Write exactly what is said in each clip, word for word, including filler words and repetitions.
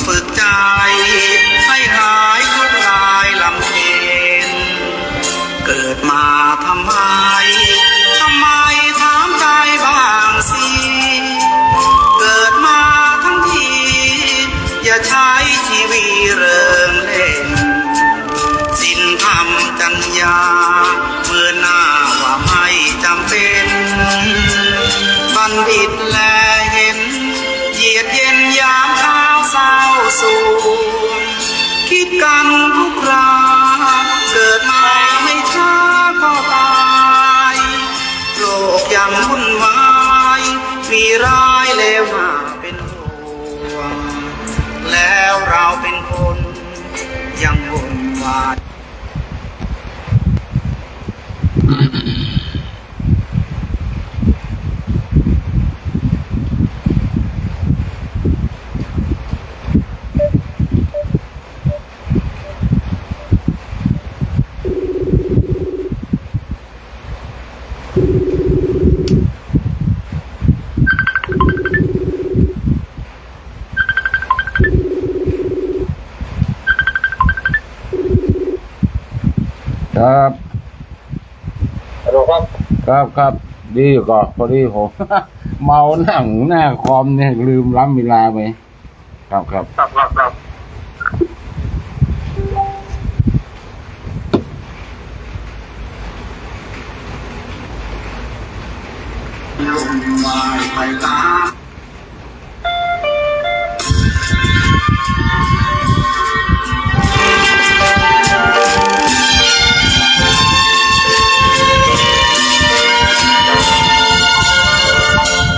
ฝึกใจให้หายทุกข์กายลำเค็ญ เกิดมาทำไม ทำไมถามใจบ้างสิ เกิดมาทั้งที อย่าใช้ชีวิตเริงเล่น ศีลธรรมจัญญา เมินหน้าว่าไม่จำเป็น บัณฑิตแลเห็น เยียดเย็นยามเช้าเศร้าโศก คิดกันทุกครา เกิดมาไม่ช้าก็ตาย โลกยังวุ่นวาย มีร้ายแล้วน่าเป็นห่วง แล้วเราเป็นคนยังวุ่นวาย ครับ ฮัลโหลครับ ครับ ครับ ดีอยู่ก่อ พอดีผม เมานั่งหน้าคอมเนี่ย ลืมล้ำเวลาไป ครับ ครับ ครับ ครับ ครับ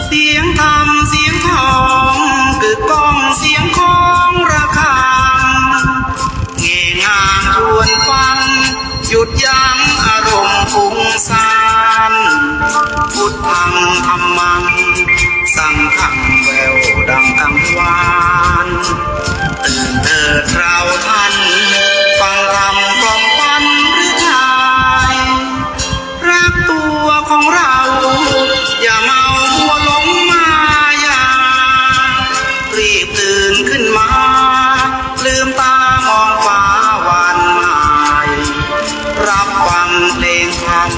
เสียงธรรมเสียงทอง กึกก้องเสียงของระฆัง เง่งามชวนฟัง หยุดยั้งอารมณ์ฟุ้งซ่าน พุทธังธัมมัง สังฆัง แว่วดังกังวาน ตื่นเถิดเราท่าน ฟังธรรมกล่อมขวัญฤทัย รักตัวของเรา อย่าเมามัวหลงมายา รีบตื่นขึ้นมา ลืมตามองฟ้าวันใหม่ รับฟังเพลงธรรม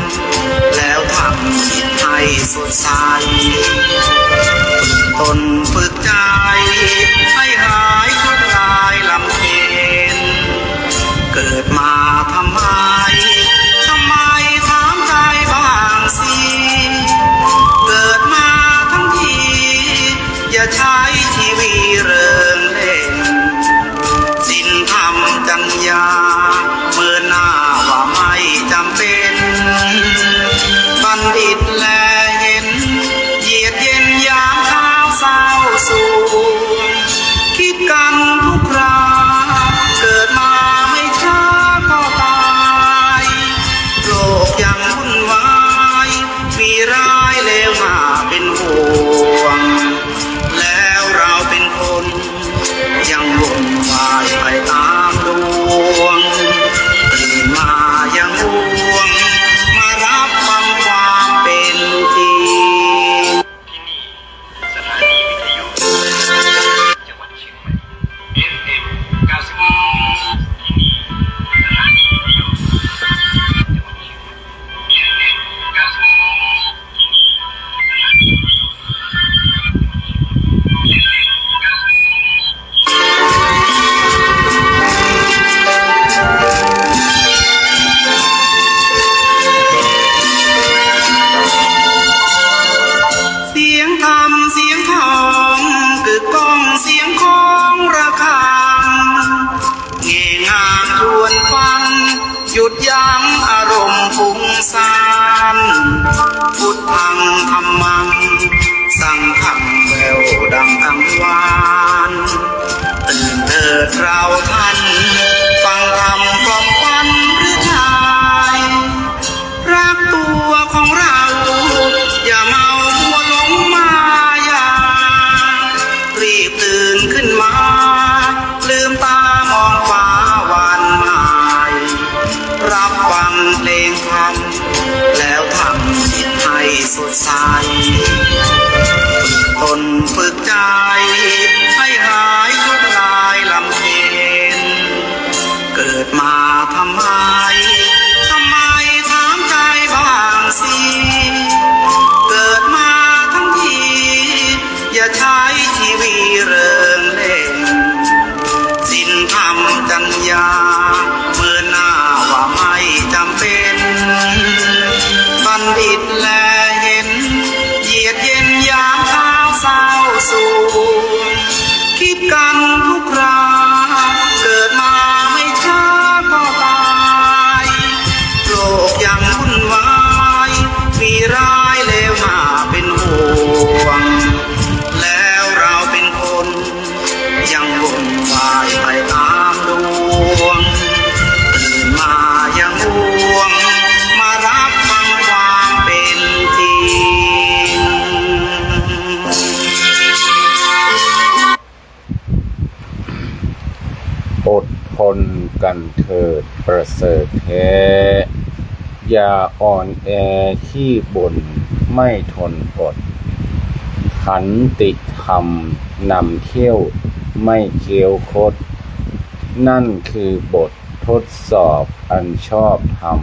แล้วทำจิตให้สดใส ฝึกตนฝึกใจ ให้หายทุกข์กายลำเค็ญ เกิดมาทำไม ทำไมถามใจบ้างสิ เกิดมาทั้งที อย่าใช้ชีวิตเริงเล่น ศีลธรรมจัญญา เมินหน้าว่าไม่จำเป็น บัณฑิตแลเห็น เยียดเย็นยามเช้าเศร้าโศก คิดกันทุกครา เกิดมาไม่ช้าก็ตาย โลกยังวุ่นวาย มีร้ายแล้วน่าเป็นห่วง แล้วเราเป็นคนยังวุ่นวายไปตามดวง ตื่นมายังง่วง มารับฟังความเป็นจริง ที่นี่สถานีวิทยุจังหวัดเชียงใหม่ เอฟเอ็ม เก้าสิบหก ที่นี่สถานีวิทยุจังหวัดเชียงใหม่ เอฟเอ็ม เก้าสิบหก ที่นี่สถานีวิทยุ เสียงธรรมเสียงทอง กึกก้องเสียงของระฆัง เง่งามชวนฟัง หยุดยั้งอารมณ์ฟุ้งซ่าน พุทธังธัมมัง สังฆัง แว่วดังกังวาน ตื่นเถิดเราท่าน ฟังธรรมกล่อมขวัญฤทัย รักตัวของเรา อย่าเมามัวหลงมายา รีบตื่นขึ้นมา ลืมตามองฟ้าวันใหม่ รับฟังเพลงธรรม แล้วทำจิตให้สดใส ทนกันเถิดประเสริฐแท้ อย่าอ่อนแอขี้บ่นไม่ทนอด ขันติธรรมนำเที่ยวไม่เคี้ยวคด นั่นคือบททดสอบอันชอบธรรม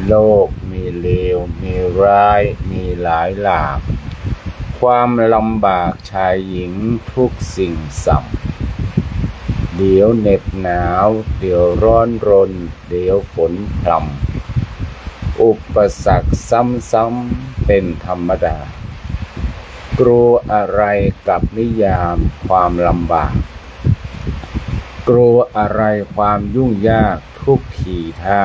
โลกมีเลวมีร้ายมีหลายหลาก ความลำบากชายหญิงทุกสิ่งส่ำ เดี๋ยวเหน็บหนาว เดี๋ยวร้อนรน เดี๋ยวฝนพรำ อุปสรรคซ้ำๆ เป็นธรรมดา กลัวอะไรกับนิยามความลำบาก กลัวอะไรความยุ่งยากทุกทีท่า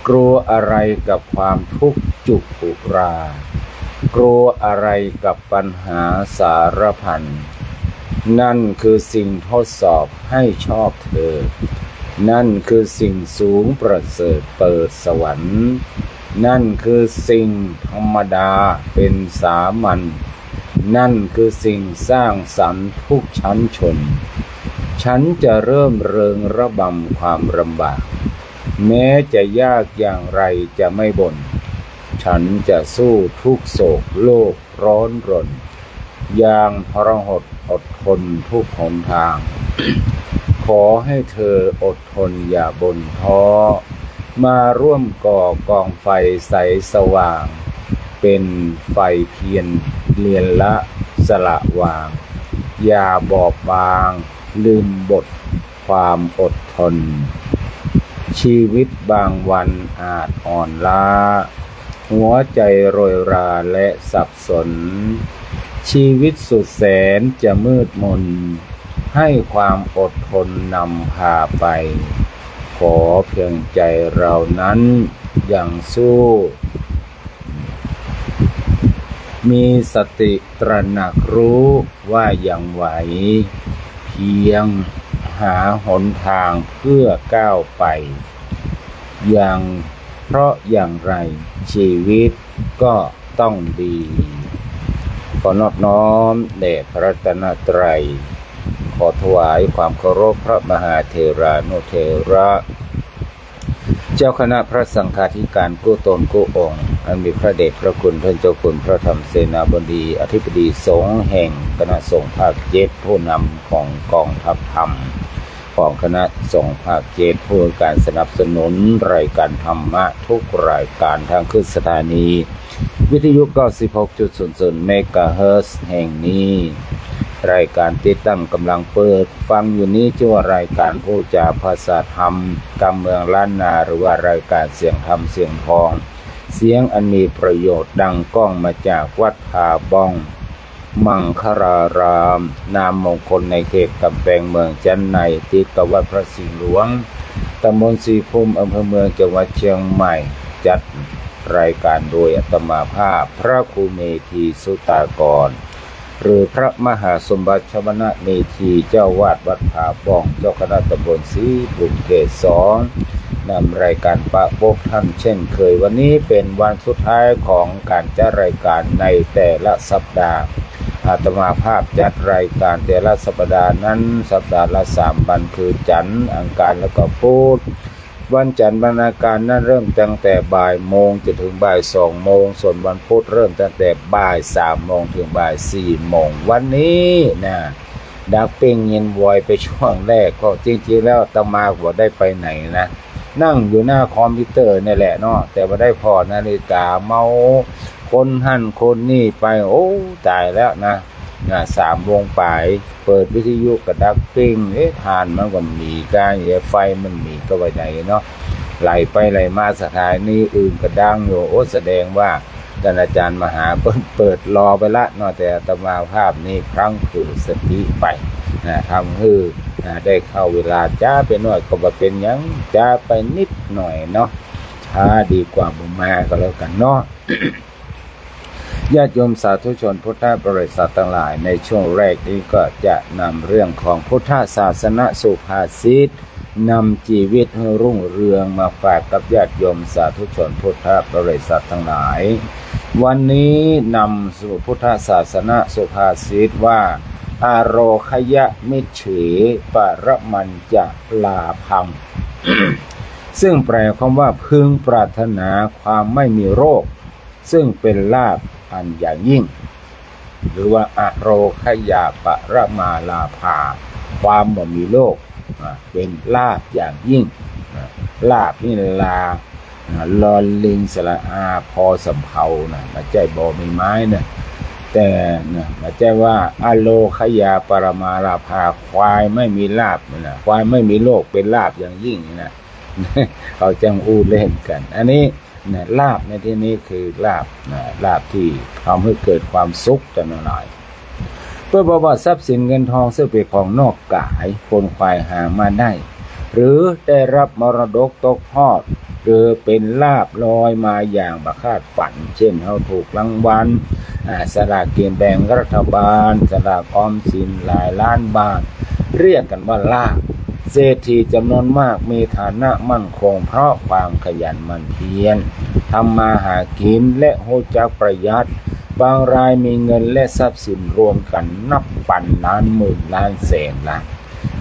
กลัวอะไรกับความทุกข์จุกอุรา กลัวอะไรกับปัญหาสารพัน นั่นคือสิ่งทดสอบให้ชอบเถิด นั่นคือสิ่งสูงประเสริฐเปิดสวรรค์ นั่นคือสิ่งธรรมดาเป็นสามัญ นั่นคือสิ่งสร้างสรรค์ทุกชั้นชน ฉันจะเริ่มเริงระบำความลำบาก แม้จะยากอย่างไรจะไม่บ่น ฉันจะสู้ทุกข์โศกโลกร้อนรน อย่างทรหดอดทนทุกหนทาง ขอให้เธออดทนอย่าบ่นท้อ มาร่วมก่อกองไฟใสสว่าง เป็นไฟเพียรเรียนละสละวาง อย่าบอบบางลืมบทความอดทน ชีวิตบางวันอาจอ่อนล้า หัวใจโรยราและสับสน ชีวิตสุดแสนจะมืดมน ให้ความอดทนนำพาไป ขอเพียงใจเรานั้นยังสู้ มีสติตระหนักรู้ว่ายังไหว เพียงหาหนทางเพื่อก้าวไป อย่าง เพราะอย่างไรชีวิตก็ต้องดี ขอนอบน้อมแด่พระรัตนตรัย ขอถวายความเคารพพระมหาเถรานุเถระ เจ้าคณะพระสังฆาธิการกู้ตนกู้องค์ อันมีพระเดชพระคุณท่านเจ้าคุณพระธรรมเสนาบดี อธิบดีสงฆ์แห่งคณะสงฆ์ภาคเจ็ด ผู้นำของกองทัพธรรม ของคณะสงฆ์ภาคเจ็ด ผู้ให้การสนับสนุนรายการธรรมะทุกรายการทางคลื่นสถานีวิทยุ เก้าสิบหกจุดศูนย์ศูนย์ เมกะเฮิรตซ์แห่งนี้ รายการติดตั้งกำลังเปิดฟังอยู่นี้ชื่อว่ารายการพูดจาภาษาธรรม กำเมืองล้านนา หรือว่ารายการเสียงธรรมเสียงทอง เสียงอันมีประโยชน์ดังก้องมาจากวัดผาบ้อง มังคลาราม นามมงคลในเขตกำแพงเมืองจั้นใน ติดกับวัดพระสิงห์หลวง ตำบลศรีภูมิ อำเภอเมือง จังหวัดเชียงใหม่ จัดรายการโดยอาตมาภาพ พระครูเมธี สุตากร หรือพระมหาสมบัติ ชวนะเมธี เจ้าวาดวัดผาบ้อง เจ้าคณะตำบลศรีภูมิเขตสอง นำรายการปะพบท่านเช่นเคย วันนี้เป็นวันสุดท้ายของการจัดรายการในแต่ละสัปดาห์ อาตมาภาพจัดรายการแต่ละสัปดาห์นั้น สัปดาห์ละสามวัน คือจันทร์ อังคาร แล้วก็พุธ วันจันทร์วันอังคารนั้นเริ่มตั้งแต่บ่ายโมงจนถึงบ่ายสองโมง ส่วนวันพุธเริ่มตั้งแต่บ่ายสามโมงถึงบ่ายสี่โมง วันนี้นะ ดักปิ้งยินวอยไปช่วงแรก ก็จริงๆแล้วอาตมาบ่ได้ไปไหนนะ นั่งอยู่หน้าคอมพิวเตอร์นี่แหละเนาะ แต่ว่าได้ผ่อนาฬิกาเมาคนหั้นคนนี่ไป โอ้ ตายแล้วนะ นะ สามโมงปลาย เปิดวิทยุกะดักปิ้ง เอ๊ะ ถ่านมันก็บ่มีก้า ไฟมันบ่มีก้าว่าใดเนาะ ไหลไปไหลมา สถานีอื่นกะดังอยู่ โอ้ แสดงว่า ท่านอาจารย์มหาเปิ้นเปิดรอไปละเนาะ แต่อาตมาภาพนี่พลั้งเผลอสติไปนะ ทำหื้อนะ ได้เข้าเวลาจ๊าไปหน่อยก็บ่เป๋นหยัง จ๊าไปนิดหน่อยเนาะ ช้าดีกว่าบ่มาก็แล้วกั๋นเนาะ ญาติโยมสาธุชนพุทธบริษัทตังหลาย ในช่วงแรกนี้ก็จะนำเรื่องของพุทธศาสนสุภาษิต นำจีวิตหื้อรุ่งเรืองมาฝากกับญาติโยมสาธุชนพุทธบริษัทตังหลาย วันนี้นำสู่พุทธศาสนสุภาษิตว่า อโรคยะมิจเฉปรมัญจะลาภัง ซึ่งแปลความว่าพึงปรารถนาความไม่มีโรค ซึ่งเป็นลาภอันอย่างยิ่ง หรือว่าอโรคยาปรมาลาภา ความบ่มีโรค อ่า เป็นลาภอย่างยิ่ง อ่า ลาภนี่ลา อ่า ลอลิงสระอา พอสำเภานะ บ่ใจ้บอใบไม้นะ แต่นะ บ่ใจ้ว่าอโรคยาปรมาลาภา ควายไม่มีลาภนะ ควายไม่มีโรคเป็นลาภอย่างยิ่งนี่นะ เขาจั้งอู้เล่นกั๋น อันนี้นะ ลาภในที่นี้คือลาภนะ ลาภที่ทำให้เกิดความสุข ต้านทั้งหลาย เปิ้นบอกว่าทรัพย์สินเงินทองซึ่งเป๋นของนอกก๋าย คนขวายหามาได้ หรือได้รับมรดกตกทอด หรือเป๋นลาภลอยมาอย่างบ่คาดฝัน เช่น เฮาถูกรางวัล อ่า สลากกินแบ่งรัฐบาล สลากออมสินหลายล้านบาท เรียกกั๋นว่าลาภ เศรษฐีจ๋ำนวนมากมีฐานะมั่นคงเพราะความขยันหมั่นเพียร ทำมาหากิ๋นและฮู้จักประหยัด บางรายมีเงินและทรัพย์สินรวมกั๋นนับปันล้านหมื่นล้านแสนล้าน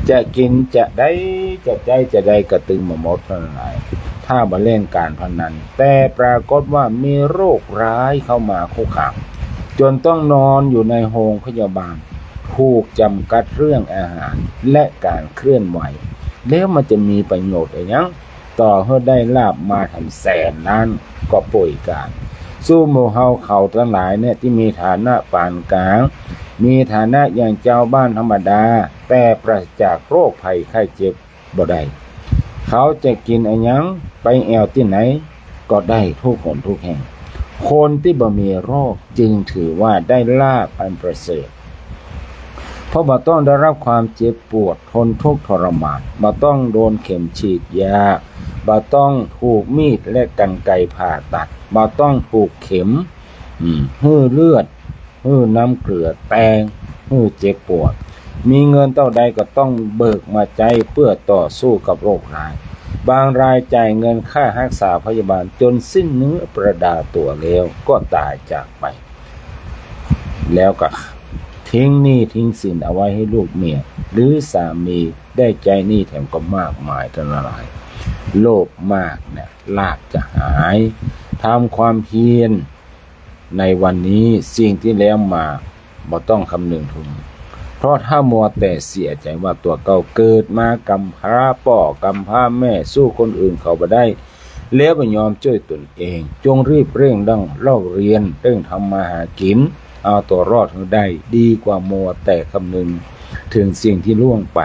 จะกิ๋นจะใด จะใจ๊จะใดก็ตึงบ่หมดเท่านั้นแหละ ถ้าบ่เล่นการพนัน แต่ปรากฏว่ามีโรคร้ายเข้ามาคุกคาม จ๋นต้องนอนอยู่ในโฮงพยาบาล ถูกจ๋ำกัดเรื่องอาหารและการเคลื่อนไหว แล้วมันจะมีประโยชน์อะหยัง ต่อหื้อได้ลาภมาแถมแสนล้านก็ป่วยก๋าน สู้หมู่เฮาเขาตังหลายเนี่ยตี้มีฐานะปานก๋าง มีฐานะอย่างจาวบ้านธรรมดา แต่ปราศจากโรคภัยไข้เจ็บบ่ได้ เขาจะกิ๋นอะหยัง ไปแอ่วตี้ไหน ก็ได้ทุกหนทุกแห่ง คนตี้บ่มีโรคจึงถือว่าได้ลาภอันประเสริฐ เพราะบ่ต้องได้รับความเจ็บปวดทนทุกข์ทรมาน บ่ต้องโดนเข็มฉีดยา บ่ต้องถูกมีดและกรรไกรผ่าตัด บ่ต้องถูกเข็ม อืม หื้อเลือด หื้อน้ำเกลือแตง หื้อเจ็บปวด มีเงินเต้าใดก็ต้องเบิกมาใจ๊เปื้อต่อสู้กับโรคร้าย บางรายจ่ายเงินค่าฮักษาพยาบาลจ๋นสิ้นเนื้อประดาตั๋วแล้วก็ต๋ายจากไป แล้วก็ทิ้งหนี้ทิ้งสินเอาไว้หื้อลูกเมีย หรือสามีได้ใจ๊หนี้แถมก็มากมายต้านทั้งหลาย โลภมากเนี่ย ลาภจะหาย ทำความเพียร ในวันนี้สิ่งตี้แล้วมาบ่ต้องคำนึงถึง เพราะถ้ามัวแต่เสียใจ๋ว่าตั๋วเก่าเกิดมากำพร้าป้อกำพร้าแม่ สู้คนอื่นเขาบ่ได้ แล้วบ่ยอมจ้วยตนเอง จงรีบเร่งดั้งเล่าเรียน เร่งทำมาหากิ๋น เอาตั๋วรอดหื้อได้ ดีกว่ามัวแต่คำนึงถึงสิ่งตี้ล่วงไป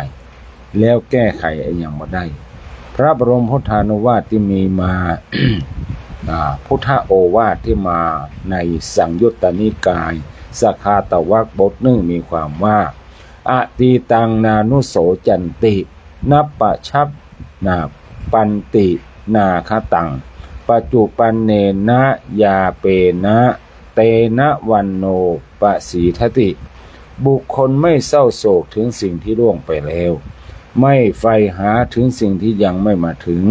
แล้วแก้ไขอะหยังบ่ได้ พระบรมพุทธานุวาทตี้มีมา อ่า พุทธโอวาทตี้มาในสังยุตตนิกาย สกขาตวรรคบทหนึ่งมีความว่า อตีตังนานุโสจันติ นัปปะชัพนาปันตินาคตัง ปัจจุปันเนนะยาเปนะ เตนะวันโนปะสีทติ บุคคลไม่เศร้าโศกถึงสิ่งที่ล่วงไปแล้ว ไม่ใฝ่หาถึงสิ่งที่ยังไม่มาถึง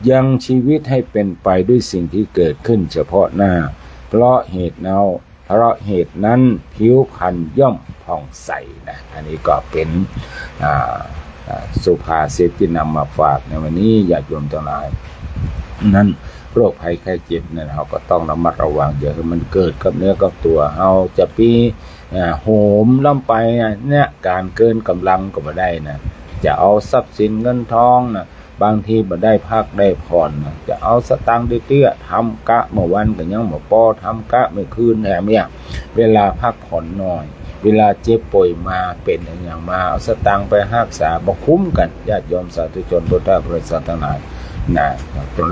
ยังชีวิตให้เป็นไปด้วยสิ่งที่เกิดขึ้นเฉพาะหน้า เพราะเหตุนั้น เพราะเหตุนั้นผิวพรรณย่อมผ่องใสนะ อันนี้ก็เป็น อ่า อ่า สุภาษิตที่นำมาฝากในวันนี้ ญาติโยมทั้งหลาย นั้นโรคภัยไข้เจ็บเนี่ย เฮาก็ต้องระมัดระวัง อย่าหื้อมันเกิดกับเนื้อกับตั๋วเฮา จะไป อ่า โหมล้ำไปเนี่ย ก๋านเกินก๋ำลังก็บ่ได้นะ จะเอาทรัพย์สินเงินทองนะ บางทีบ่ได้พักได้ผ่อนนะ จะเอาสตางค์เตี้ยๆ ทำกะเมื่อวันก็ยังบ่ปอ ทำกะเมื่อคืนแถมเนี่ย เวลาพักผ่อนน้อย เวลาเจ็บป่วยมา เป๋นอะหยังมา เอาสตางค์ไปฮักษาบ่คุ้มกั๋น ญาติโยมสาธุชนพุทธบริษัททั้งหลายนะ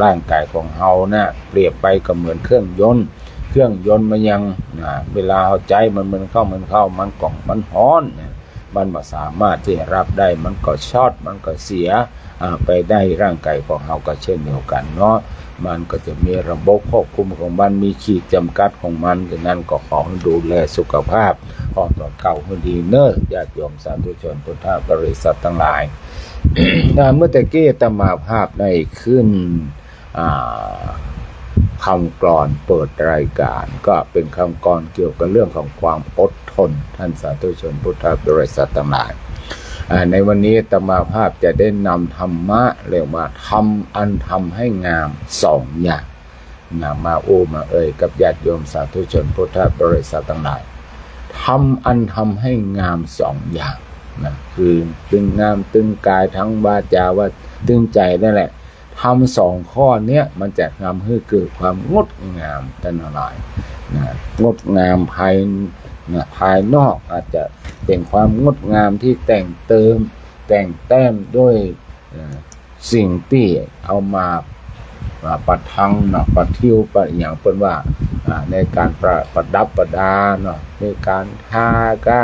ร่างกายของเฮานะ เปรียบไปก็เหมือนเครื่องยนต์ เครื่องยนต์มันยัง นะ เวลาเฮาใจ๊มัน มันเข้า มันเข้า มันก็ มันฮ้อนนะ มันบ่สามารถตี้จะรับได้ มันก็ช็อต มันก็เสีย อ่า ไปได้ ร่างกายของเฮาก็เช่นเดียวกั๋นเนาะ มันก็จะมีระบบควบคุมของมัน มีขีดจำกัดของมัน ฉะนั้นก็ขอหื้อดูแลสุขภาพของตั๋วเก่าหื้อดีเนาะ ญาติโยมสาธุชนพุทธบริษัททั้งหลาย อ่า เมื่อตะกี้อาตมาภาพได้ขึ้น อ่า คำกลอนเปิดรายการ ก็เป็นคำกลอนเกี่ยวกับเรื่องของความอดท ทน ท่านสาธุชนพุทธบริษัทตังหลาย อ่า ในวันนี้อาตมาภาพจะได้นำธรรมะ เรียกว่าธรรมอันทำให้งามสองอย่างนะ มาอู้มาเอ่ยกับญาติโยมสาธุชนพุทธบริษัทตังหลาย ธรรมอันทำให้งามสองอย่างนะ คือตึงงามตึงก๋ายตึงวาจ๋าว่าตึงใจ๋นั่นแหละ ธรรมสองข้อเนี้ยมันจะทำให้เกิดความงดงามท่านทั้งหลายนะ งดงามภาย นะ ภายนอกอาจจะเป๋นความงดงามตี้แต่งเติม แต่งแต้มด้วย เอ่อ สิ่งตี้เอามา มาประดับนะ ประทิวประหยังเปิ้นว่า อ่า ในก๋านประ ประดับประดาเนาะ ในก๋านทาก้า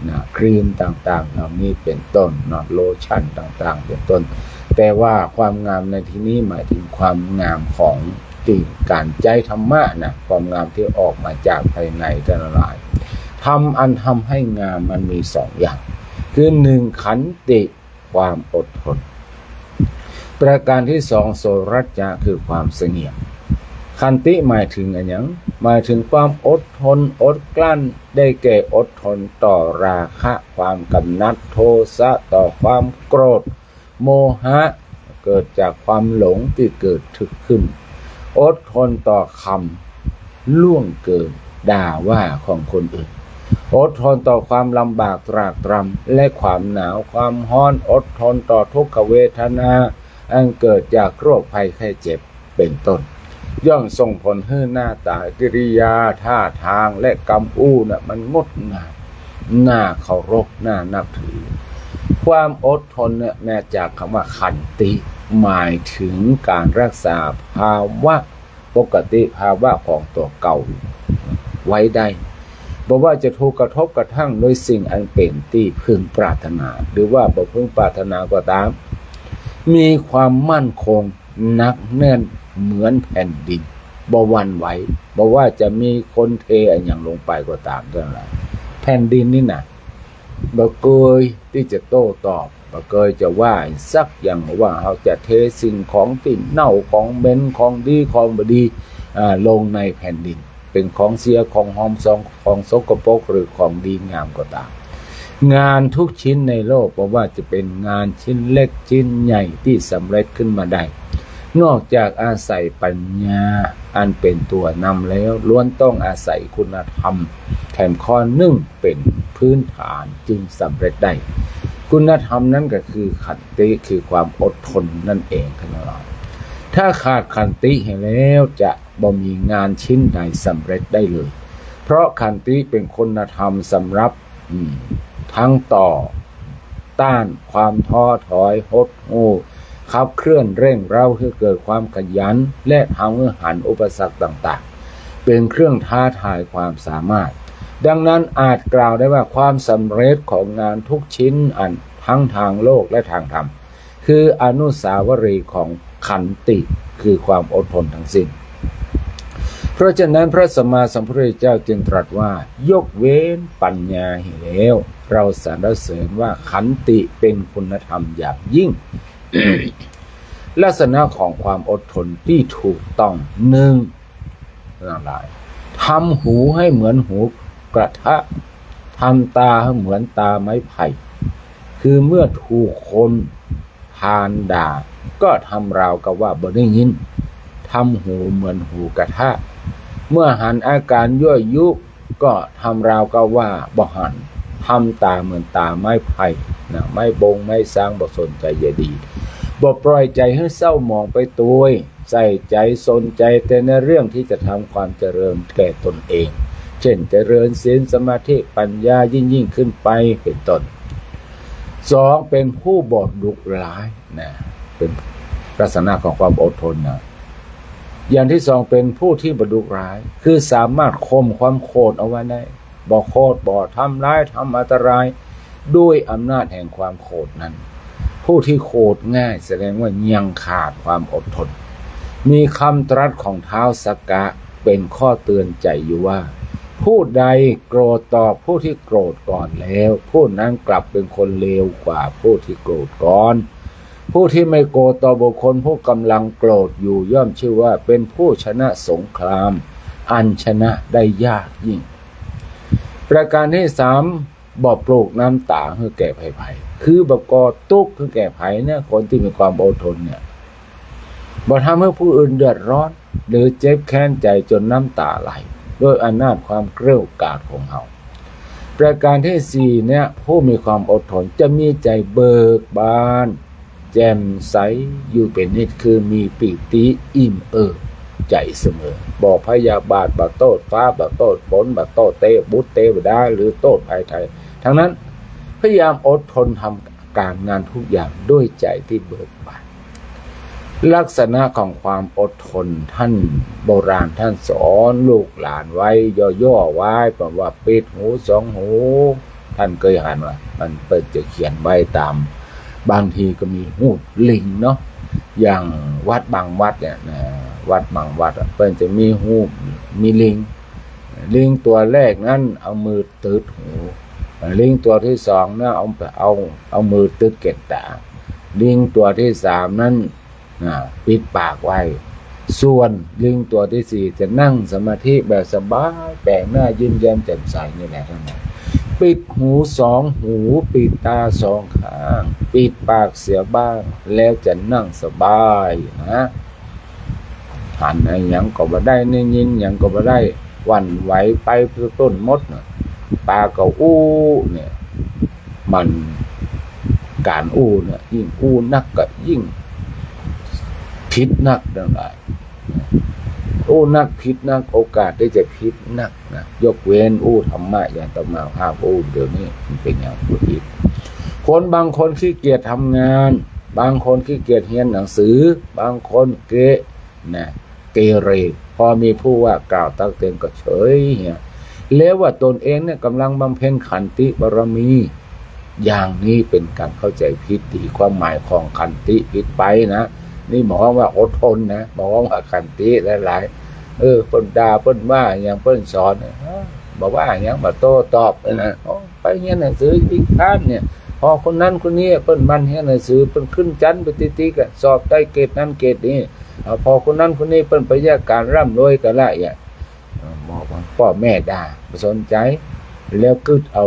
นะ ครีมต่างๆ เหล่านี้เป๋นต้นเนาะ โลชั่นต่างๆ เป๋นต้น แต่ว่าความงามในที่นี้หมายถึงความงามของตี้ก๋านใจ๊ธรรมะนะ ความงามตี้ออกมาจากภายในท่านทั้งหลาย ธรรมอันทำให้งามมันมีสองอย่าง คือหนึ่ง ขันติ ความอดทน ประก๋านตี้สอง โสรัจจะ คือความเสงี่ยม ขันติหมายถึงอะหยัง หมายถึงความอดทน อดกลั้น ได้แก่อดทนต่อราคะ ความกำหนัด โทสะ ต่อความโกรธ โมหะ เกิดจากความหลงตี้เกิดขึ้น อดทนต่อคำล่วงเกิน ด่าว่าของคนอื่น อดทนต่อความลำบากตรากตรำและความหนาวความฮ้อน อดทนต่อทุกขเวทนาอันเกิดจากโรคภัยไข้เจ็บเป๋นต้น ย่อมส่งผลหื้อหน้าต๋า กิริยา ท่าตาง และกำอู้น่ะมันงดงาม น่าเคารพ น่านับถือ ความอดทนเนี่ยมาจากกำว่าขันติ หมายถึงก๋านรักษาภาวะปกติภาวะของตั๋วเก่าไว้ได้ บ่ว่าจะถูกกระทบกระทั่งโดยสิ่งอันเป๋นตี้พึงปรารถนา หรือว่าบ่พึงปรารถนาก็ต๋าม มีความมั่นคงหนักแน่นเหมือนแผ่นดิน บ่หวั่นไหว บ่ว่าจะมีคนเทอะหยังลงไปก็ต๋ามทั้งหลาย แผ่นดินนี่น่ะ บ่เกยตี้จะโต้ตอบ บ่เกยจะว่าสักอย่างว่าเฮาจะเทสิ่งของตี้เน่า ของเหม็น ของดี ของบ่ดี อ่า ลงในแผ่นดิน เป๋นของเสีย ของหอมซอง ของสกปรก หรือของดีงามก็ต๋าม งานทุกชิ้นในโลก บ่ว่าจะเป๋นงานชิ้นเล็กชิ้นใหญ่ตี้สำเร็จขึ้นมาได้ นอกจากอาศัยปัญญาอันเป๋นตั๋วนำแล้ว ล้วนต้องอาศัยคุณธรรมแถมข้อนึ่งเป๋นพื้นฐานจึงสำเร็จได้ คุณธรรมนั้นก็คือขันติ คือความอดทนนั่นเองท่านทั้งหลาย ถ้าขาดขันติเหียแล้วจะบ่มีงานชิ้นใดสำเร็จได้เลย เพราะขันติเป๋นคุณธรรมสำหรับ อืม ทั้งต่อต้านความท้อถอยหดหู่ ขับเคลื่อนเร่งเร้าหื้อเกิดความขยัน และทำหื้อหันอุปสรรคต่างๆ เป๋นเครื่องท้าทายความสามารถ ดังนั้นอาจกล่าวได้ว่าความสำเร็จของงานทุกชิ้นอันทั้งตางโลกและตางธรรม คืออนุสาวรีย์ของขันติ คือความอดทนทั้งสิ้น เพราะฉะนั้นพระสัมมาสัมพุทธเจ้าจึงตรัสว่า ยกเว้นปัญญาเหียแล้ว เราสรรเสริญว่าขันติเป๋นคุณธรรมอย่างยิ่ง ลักษณะของความอดทนตี้ถูกต้อง นึ่ง ทั้งหลาย ทำหูให้เหมือนหูกระทะ ทำตาให้เหมือนตาไม้ไผ่ คือเมื่อถูกคนพาลด่า ก็ทำราวกับว่าบ่ได้ยิน ทำหูเหมือนหูกระทะ เมื่อหันอาก๋านยั่วยุ ก็ทำราวกับว่าบ่หัน ทำต๋าเหมือนต๋าไม้ไผ่นะ ไม้บงไม้ซาง บ่สนใจ๋ใยดี บ่ปล่อยใจ๋หื้อเศร้าหมองไปตวย ใส่ใจ๋สนใจ๋แต่ในเรื่องตี้จะทำความเจริญแก่ตนเอง เช่น เจริญศีลสมาธิปัญญายิ่งๆ ขึ้นไป เป๋นต้น สอง เป๋นผู้บ่ดุร้ายนะ เป๋นลักษณะของความอดทนนะ อย่างตี้สองเป๋นผู้ตี้บ่ดุร้าย คือสามารถข่มความโขดเอาไว้ได้ บ่โขด บ่ทำร้าย ทำอันตราย ด้วยอำนาจแห่งความโขดนั้น ผู้ตี้โขดง่ายแสดงว่ายังขาดความอดทน มีกำตรัสของท้าวสักกะเป๋นข้อเตือนใจ๋อยู่ว่า ผู้ใดโกรธตอบผู้ตี้โกรธก่อนแล้ว ผู้นั้นกลับเป๋นคนเลวกว่าผู้ตี้โกรธก่อน ผู้ตี้ไม่โกรธต่อบุคคลผู้กำลังโกรธอยู่ ย่อมชื่อว่าเป๋นผู้ชนะสงครามอันชนะได้ยากยิ่ง ประก๋านตี้สาม บ่ปลูกน้ำต๋าหื้อแก่ใผๆ คือบ่ก่อตุ๊กข์หื้อแก่ใผเนี่ย คนตี้มีความอดทนเนี่ย บ่ทำหื้อผู้อื่นเดือดร้อน หรือเจ็บแค้นใจ๋จ๋นน้ำต๋าไหล โดยอำนาจความเกรี้ยวกราดของเฮา ประก๋านตี้สี่เนี่ย ผู้มีความอดทนจะมีใจ๋เบิกบาน แจ่มใสอยู่เป๋นนิจ คือมีปีติอิ่มเอิบใจ๋เสมอ บ่พยาบาท บ่โต้ษฟ้า บ่โต้ษฝน บ่โต้ษเตวดา หรือโต้ษภัยใด ตังนั้น พยายามอดทนทำก๋านงานกู้อย่างด้วยใจ๋ตี้เบิกบาน ลักษณะของความอดทน ต้านโบราณต้านสอนลูกหลานไว้ ย่อๆ ไว้ เปิ้นว่าปิดหูสองหู ต้านเกยหันบ่ มันเปิ้นจะเขียนไว้ต๋าม บางทีก็มีฮูปลิงเนาะ อย่างวัดบางวัดเนี่ยนะ วัดบางวัดอะ เปิ้นจะมีฮูป มีลิง ลิงตั๋วแรกนั้นเอามือตึดหู ลิงตั๋วตี้สองนะ เอา เอา เอามือตึดเก็ดต๋า ลิงตั๋วตี้สามนั้น อ่า ปิดปากไว้ ส่วนลิงตั๋วตี้สี่จะนั่งสมาธิแบบสบาย แป๋งหน้ายิ้มแย้มแจ่มใสนี่แหละ ปิดหูสองหู ปิดต๋าสองข้าง ปิดปากเสียบ้าง แล้วจะนั่งสบายนะ หันอะหยังก็บ่ได้ ได้ยินหยังก็บ่ได้ หวั่นไหวไปต้นหมดน่ะ ปากก็อู้เนี่ย มันก๋านอู้เนี่ย ยิ่งอู้นักก็ยิ่งผิดนักตังหลาย อู้นักผิดนัก โอกาสตี้จะผิดนักนะ ยกเว้นอู้ธรรมะอย่างอาตมาภาพอู้เดี๋ยวนี้ มันเป๋นอย่างบ่ผิด คนบางคนขี้เกียจทำงาน บางคนขี้เกียจเฮียนหนังสือ บางคนเกะ นะ เกเร พอมีผู้ว่ากล่าวตักเตือนก็เฉยเหีย แล้วว่าตนเองเนี่ยก๋ำลังบำเพ็ญขันติบารมี อย่างนี้เป๋นก๋านเข้าใจ๋ผิดตี้ ความหมายของขันติผิดไปนะ นี่บ่ฮ้องว่าอดทนนะ บ่ฮ้องว่าขันติหลายๆ เออ เปิ้นด่า เปิ้นว่าหยัง เปิ้นสอน เออ บ่ว่าหยัง บ่โต้ตอบนะ โอ้ ไปเฮียนหนังสือขี้คร้านเนี่ย พอคนนั้นคนนี้เปิ้นหมั่นเฮียนหนังสือ เปิ้นขึ้นจั๊นไปติ๊กๆ อะ สอบได้เกรดนั้นเกรดนี้ เอา พอคนนั้นคนนี้เปิ้นไปเยียะก๋านร่ำรวยกั๋นละ อย่าง เออ บอกว่าป้อแม่ด่า บ่สนใจ๋ แล้วกึ๊ดเอา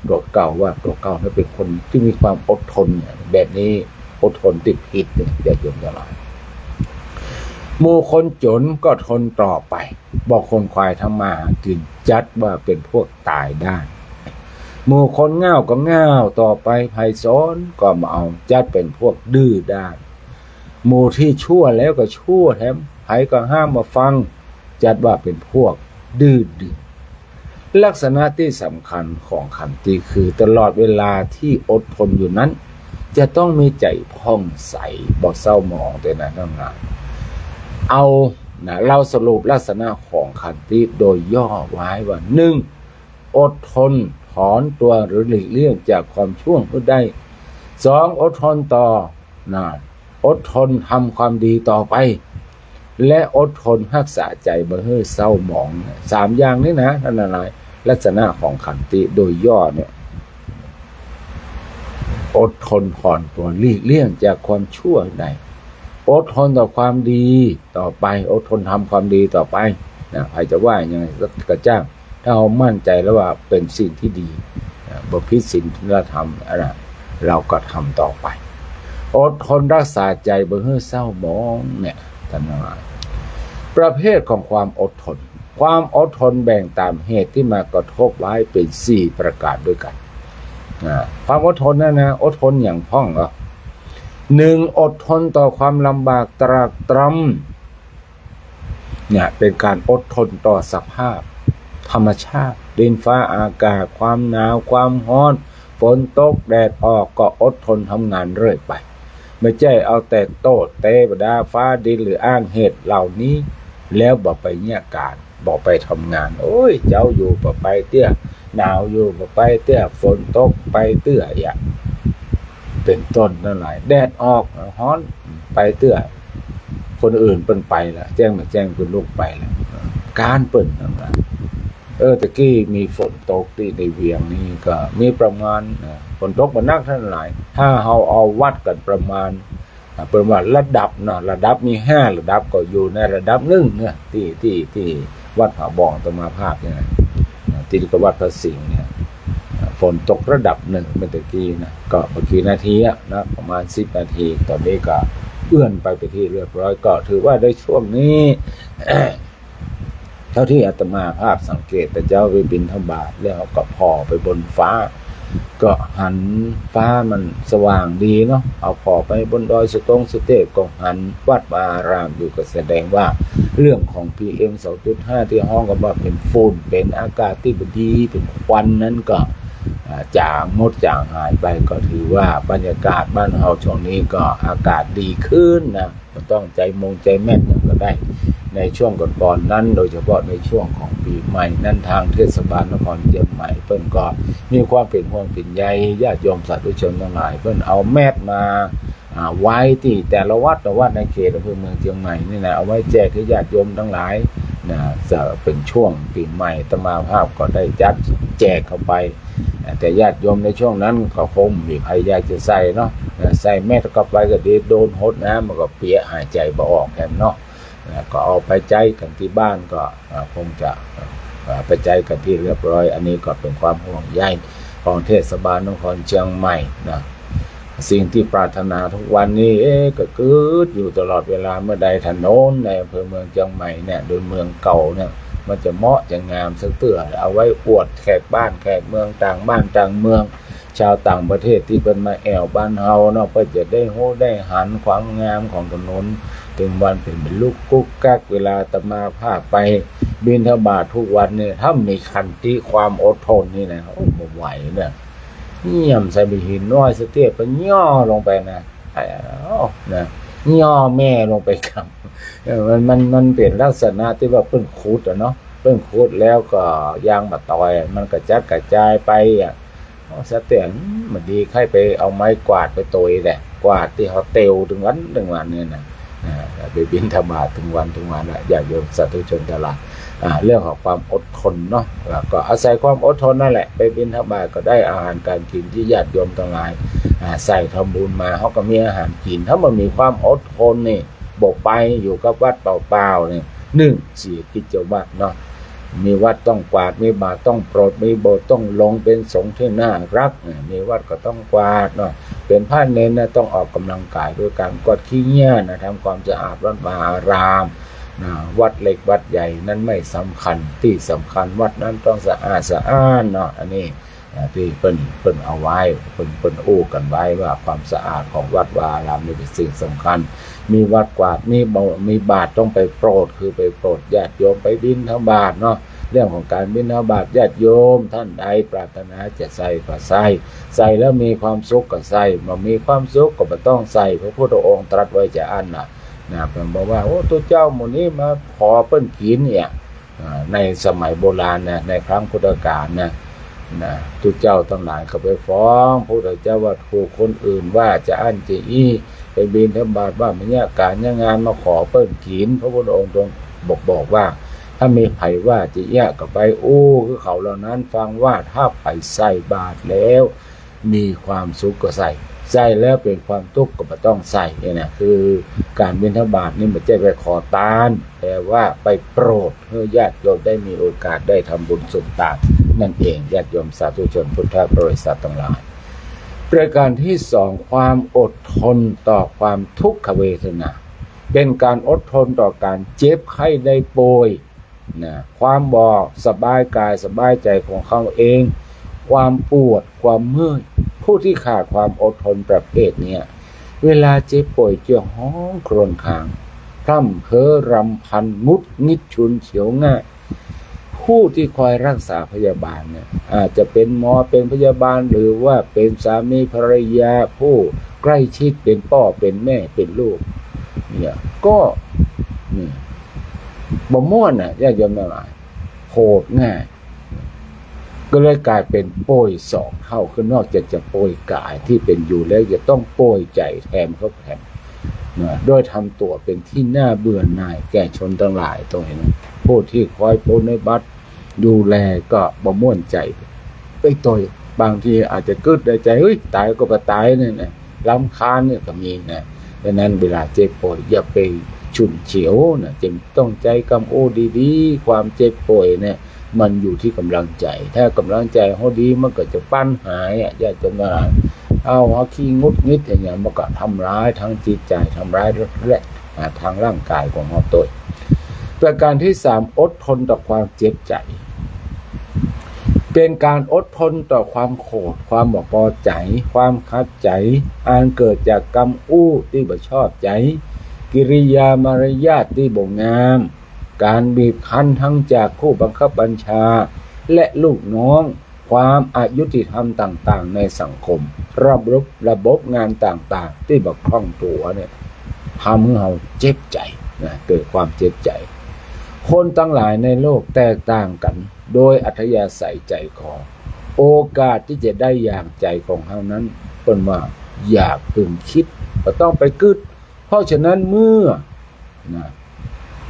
ตั๋วเก่าว่าตั๋วเก่านั้นเป๋นคนตี้มีความอดทนเนี่ย แบบนี้อดทนตี้ผิดเนี่ย ญาติโยมตังหลาย หมู่คนจ๋นก็ทนต่อไป บ่ขวนขวายทำมาหากิ๋น จั๊ดว่าเป๋นพวกต๋ายด้าน หมู่คนง่าวก็ง่าวต่อไป ใผสอนก็บ่เอา จั๊ดเป๋นพวกดื้อด้าน หมู่ตี้ชั่วแล้วก็ชั่วแถม ใผก็ห้ามบ่ฟัง จั๊ดว่าเป๋นพวกดื้อดึง ลักษณะตี้สำคัญของขันติคือตลอดเวลาตี้อดทนอยู่นั้น จะต้องมีใจ๋ผ่องใส บ่เศร้าหมองเต้านั้นตังหลาย เอานะ เฮาสรุปลักษณะของขันติโดยย่อไว้ว่า หนึ่ง อดทนถอนตั๋วหรือหลีกเลี่ยงจากความชั่วหื้อได้ สอง อดทนต่อ นะ อดทนทำความดีต่อไป และอดทนฮักษาใจ๋บ่หื้อเศร้าหมอง สามอย่างนี้นะ ตังหลาย ลักษณะของขันติโดยย่อเนี่ย อดทนถอนตั๋วหลีกเลี่ยงจากความชั่วได้ อดทนต่อความดีต่อไป อดทนทำความดีต่อไป นะ ใผจะว่ายังไงก็จ้าง ถ้าเฮามั่นใจ๋แล้วว่าเป๋นสิ่งตี้ดี นะ บ่ผิดศีลธรรม อันนั้น เฮาก็ทำต่อไป อดทนฮักษาใจ๋บ่หื้อเศร้าหมองเนี่ย ตังหลาย ประเภทของความอดทน ความอดทนแบ่งต๋ามเหตุตี้มากระทบไว้เป๋นสี่ประก๋านด้วยกั๋น นะ ความอดทนนั้นนะ อดทนหยังพ่องเหรอ หนึ่ง อดทนต่อความลำบากตรากตรำ เนี่ย เป๋นก๋านอดทนต่อสภาพธรรมชาติ ดินฟ้าอากาศ ความหนาว ความฮ้อน ฝนตก แดดออก ก็อดทนทำงานเรื่อยไป บ่ใจ้เอาแต่โต้ษเตวดาฟ้าดิน หรืออ้างเหตุเหล่านี้ แล้วบ่ไปเยียะก๋าน บ่ไปทำงาน โอ้ย เจ๊าอยู่บ่ไปเตื้อ หนาวอยู่บ่ไปเตื้อ ฝนตกไปเตื้อ อย่างเป๋นต้นตังหลาย แดดออกฮ้อนไปเตื้อ คนอื่นเปิ้นไปละ แจ้งบ่แจ้งเปิ้นลุกไปละ ก๋านเปิ้นตังหลาย เออ ตะกี้มีฝนตกตี้ในเวียงนี่ก็มีประมาณ นะ ฝนตกบ่หนักตังหลาย ถ้าเฮาเอาวัดกั๋นประมาณ อ่า เปิ้นว่าระดับเนาะ ระดับมีห้าระดับ ก็อยู่ในระดับหนึ่งเนี่ย ตี้ ตี้ ตี้วัดผาบ่องอาตมาภาพเนี่ยนะ อ่า ติดกับวัดพระสิงห์เนี่ย ฝนตกระดับหนึ่งเมื่อตะกี้นะ ก็ไม่กี่นาทีอะนะ ประมาณสิบนาที ตอนนี้ก็เอื้อนไปเป็นที่เรียบร้อย ก็ถือว่าในช่วงนี้ เท่าที่อาตมาภาพสังเกต แต่เจ๊าไปบิณฑบาตแล้วก็ผ่อไปบนฟ้า ก็หันฟ้ามันสว่างดีเนาะ เอาผ่อไปบนดอยสะตงสะเต๊ะก็หันวัดวาอารามอยู่ ก็แสดงว่าเรื่องของ PM สองจุดห้า ที่ฮ้องกันว่าเป็นฝุ่น เป็นอากาศที่บ่ดี เป็นควันนั้นก็ อ่า จางหมดจางหายไป ก็ถือว่าบรรยากาศบ้านเฮาช่วงนี้ก็อากาศดีขึ้นนะ บ่ต้องใจ๋มงใจ๋แม่นหยังก็ได้ ในช่วงก่อนๆ นั้น โดยเฉพาะในช่วงของปี๋ใหม่นั้น ตางเทศบาลนครเจียงใหม่เปิ้นก็มีความเป๋นห่วงเป๋นใยญาติโยมสาธุชนตังหลาย เปิ้นเอาแมสมา อ่า ไว้ตี้แต่ละวัดละวัดในเขตอำเภอเมืองเจียงใหม่นี่นะ เอาไว้แจกหื้อญาติโยมตังหลายนะ จะเป๋นช่วงปี๋ใหม่ อาตมาภาพก็ได้จัดแจกเข้าไป แต่ญาติโยมในช่วงนั้นก็คงบ่มีใผอยากจะใส่เนาะ ใส่แมสเข้าไปก็ดี โดนหดน้ำมันก็เปียก หายใจ๋บ่ออกแหมเนาะ ก็เอาไปใจ๊กั๋นตี้บ้านก็ อ่า คงจะ อ่า ไปใจ๊กั๋นตี้เรียบร้อย อันนี้ก็เป๋นความห่วงใยของเทศบาลนครเจียงใหม่นะ สิ่งตี้ปรารถนาทุกวันนี้ เอ๊ะ ก็กึ๊ดอยู่ตลอดเวลา เมื่อใดถนนในอำเภอเมืองเจียงใหม่เนี่ย โดยเมืองเก่าเนี่ย มันจะเหมาะจะงามสักเตื้อ เอาไว้อวดแขกบ้านแขกเมือง ต่างบ้านต่างเมือง ชาวต่างประเทศตี้เปิ้นมาแอ่วบ้านเฮาเนาะ เปิ้นจะได้ฮู้ได้หันความงามของถนน ตึงวันเป๋นลูกกุ๊กกั๊ก เวลาอาตมาภาพไปบิณฑบาตทุกวันเนี่ย ถ้ามีขันติความอดทนนี่นะ โอ้ บ่ไหวเนี่ย เยี่ยมใส่บ่าหินน้อยสะเตี้ย ไปย่อลงไปนะ อ้าว นะ ย่อแม่ลงไปกำ เออ มัน มัน มันเป๋นลักษณะตี้ว่าเปิ้นขุดอะเนาะ เปิ้นขุดแล้วก็ยางบ่าตอย มันกระจัดกระจายไปอะ เอาสะเตี้ย อืม บ่ดี ใค่ไปเอาไม้กวาดไปตวยแหละ กวาดตี้เฮาเตียวตึงวันตึงวันเนี่ยนะ อ่า ไปบิณฑบาตตึงวันตึงวันแหละ ญาติโยมสาธุชนตังหลาย อ่า เรื่องของความอดทนเนาะ แล้วก็อาศัยความอดทนนั่นแหละ ไปบิณฑบาตก็ได้อาหารก๋านกิ๋นตี้ญาติโยมตังหลาย อ่า ใส่ทำบุญมา เฮาก็มีอาหารกิ๋น ถ้าบ่มีความอดทนนี่ บ่ไป อยู่กับวัดเปล่าๆ นี่ นึ่ง เสียกิจวัตรเนาะ มีวัดต้องกวาด มีบาตรต้องปรด มีโบสถ์ต้องลง เป๋นสงฆ์ตี้น่าฮัก มีวัดก็ต้องกวาดเนาะ เป๋นพระเณรนะ ต้องออกก๋ำลังก๋ายโดยก๋านกวาดขี้เยียะนะ ทำความสะอาดวัดวาอารามนะ วัดเล็กวัดใหญ่นั้นไม่สำคัญ ตี้สำคัญวัดนั้นต้องสะอาดสะอ้านเนาะ อันนี้ อ่า ตี้เปิ้น เปิ้นเอาไว้ เปิ้น เปิ้นอู้กั๋นไว้ว่าความสะอาดของวัดวาอารามนี่เป๋นสิ่งสำคัญ มีวัดกวาด มีโบสถ์ มีบาตรต้องไปปรด คือไปปรดญาติโยมไปบิณฑบาตเนาะ เรื่องของก๋านบิณฑบาต ญาติโยมต้านใดปรารถนาจะใส่ก็ใส่ ใส่แล้วมีความสุขก็ใส่ บ่มีความสุขก็บ่ต้องใส่ พระพุทธองค์ตรัสไว้จาอั้นน่ะ นะ เปิ้นบอกว่า โอ้ ตุ๊เจ้าหมู่นี้มาขอเปิ้นกิ๋นเนี่ย อ่า ในสมัยโบราณนะ ในครั้งพุทธกาลนะ นะ ตุ๊เจ้าตังหลายก็ไปฟ้องพระพุทธเจ้าว่า ถูกคนอื่นว่าจาอั้นจาอี้ ไปบิณฑบาตบ้าง บ่เยียะก๋านเยียะงาน มาขอเปิ้นกิ๋น พระพุทธองค์ตรงบอก บอกว่า ถ้ามีใผว่าจาเยียะก็ไปอู้หื้อเขาเหล่านั้นฟังว่า ถ้าใผใส่บาตรแล้ว มีความสุขก็ใส่ ใส่แล้วเป๋นความตุ๊กข์ก็บ่ต้องใส่ เนี่ยนะ คือก๋านบิณฑบาตนี่บ่ใจ้ไปขอตาน แต่ว่าไปโปรดหื้อญาติโยมได้มีโอกาสได้ทำบุญส่วนตางนั่นเอง ญาติโยมสาธุชนพุทธบริษัทตังหลาย ประการตี้สอง ความอดทนต่อความทุกขเวทนา เป๋นก๋านอดทนต่อก๋านเจ็บไข้ได้ป่วย นะ ความบ่สบายก๋ายสบายใจ๋ของเขาเอง ความปวด ความเมื่อย ผู้ตี้ขาดความอดทนประเภทเนี้ย เวลาเจ็บป่วยจะฮ้องครวญคราง พร่ำเพ้อรำพัน หงุดหงิด ฉุนเฉียวง่าย ผู้ตี้คอยรักษาพยาบาลเนี่ย อาจจะเป๋นหมอ เป๋นพยาบาล หรือว่าเป๋นสามีภรรยา ผู้ใกล้ชิด เป๋นป้อ เป๋นแม่ เป๋นลูก เนี่ย ก็ เนี่ย บ่ม่วนน่ะ ญาติโยมตังหลาย โกรธง่าย ก็เลยก๋ายเป๋นป่วยสองเต้าขึ้น นอกจากจะป่วยก๋ายตี้เป๋นอยู่แล้ว จะต้องป่วยใจ๋แถมเข้าไป นะ โดยทำตั๋วเป๋นตี้น่าเบื่อหน่ายแก่ชนตังหลาย ตวยนะ ผู้ตี้คอยปรนนิบัติดูแลก็บ่ม่วนใจ๋ ไปตวย บางทีอาจจะกึ๊ดในใจ๋ เฮ้ย ต๋ายก็บ่ต๋ายเนี่ยนะ รำคาญเนี่ยก็มีนะ ฉะนั้นเวลาเจ็บป่วยอย่าไปฉุนเฉียวนะ จึงต้องใจ๊กำอู้ดีๆ ความเจ็บป่วยเนี่ย มันอยู่ตี้ก๋ำลังใจ๋ ถ้าก๋ำลังใจ๋เฮาดีมันก็จะปันหายอะ ญาติโยมทั้งหลาย เอา เฮาขี้หงุดหงิดอย่างเนี้ย มันก็ทำร้ายทั้งจิตใจ๋ ทำร้ายและอ่า ทางร่างก๋ายของเฮาตวย ประก๋านตี้สาม อดทนต่อความเจ็บใจ๋ เป๋นก๋านอดทนต่อความโขด ความบ่ปอใจ๋ ความขัดใจ๋ อันเกิดจากกำอู้ตี้บ่ชอบใจ๋ กิริยามารยาทตี้บ่งาม ก๋านบีบคั้นทั้งจากผู้บังคับบัญชา และลูกน้อง ความอยุติธรรมต่างๆ ในสังคม ระบบ ระบบงานต่างๆ ตี้บ่คล่องตั๋วเนี่ย ทำหื้อเฮาเจ็บใจ๋นะ เกิดความเจ็บใจ๋ คนตังหลายในโลกแตกต่างกั๋นโดยอัธยาศัยใจ๋คอ โอกาสตี้จะได้อย่างใจ๋ของเฮานั้น เปิ้นว่าอย่าเพิ่งกึ๊ด บ่ต้องไปกึ๊ด เพราะฉะนั้นเมื่อ นะ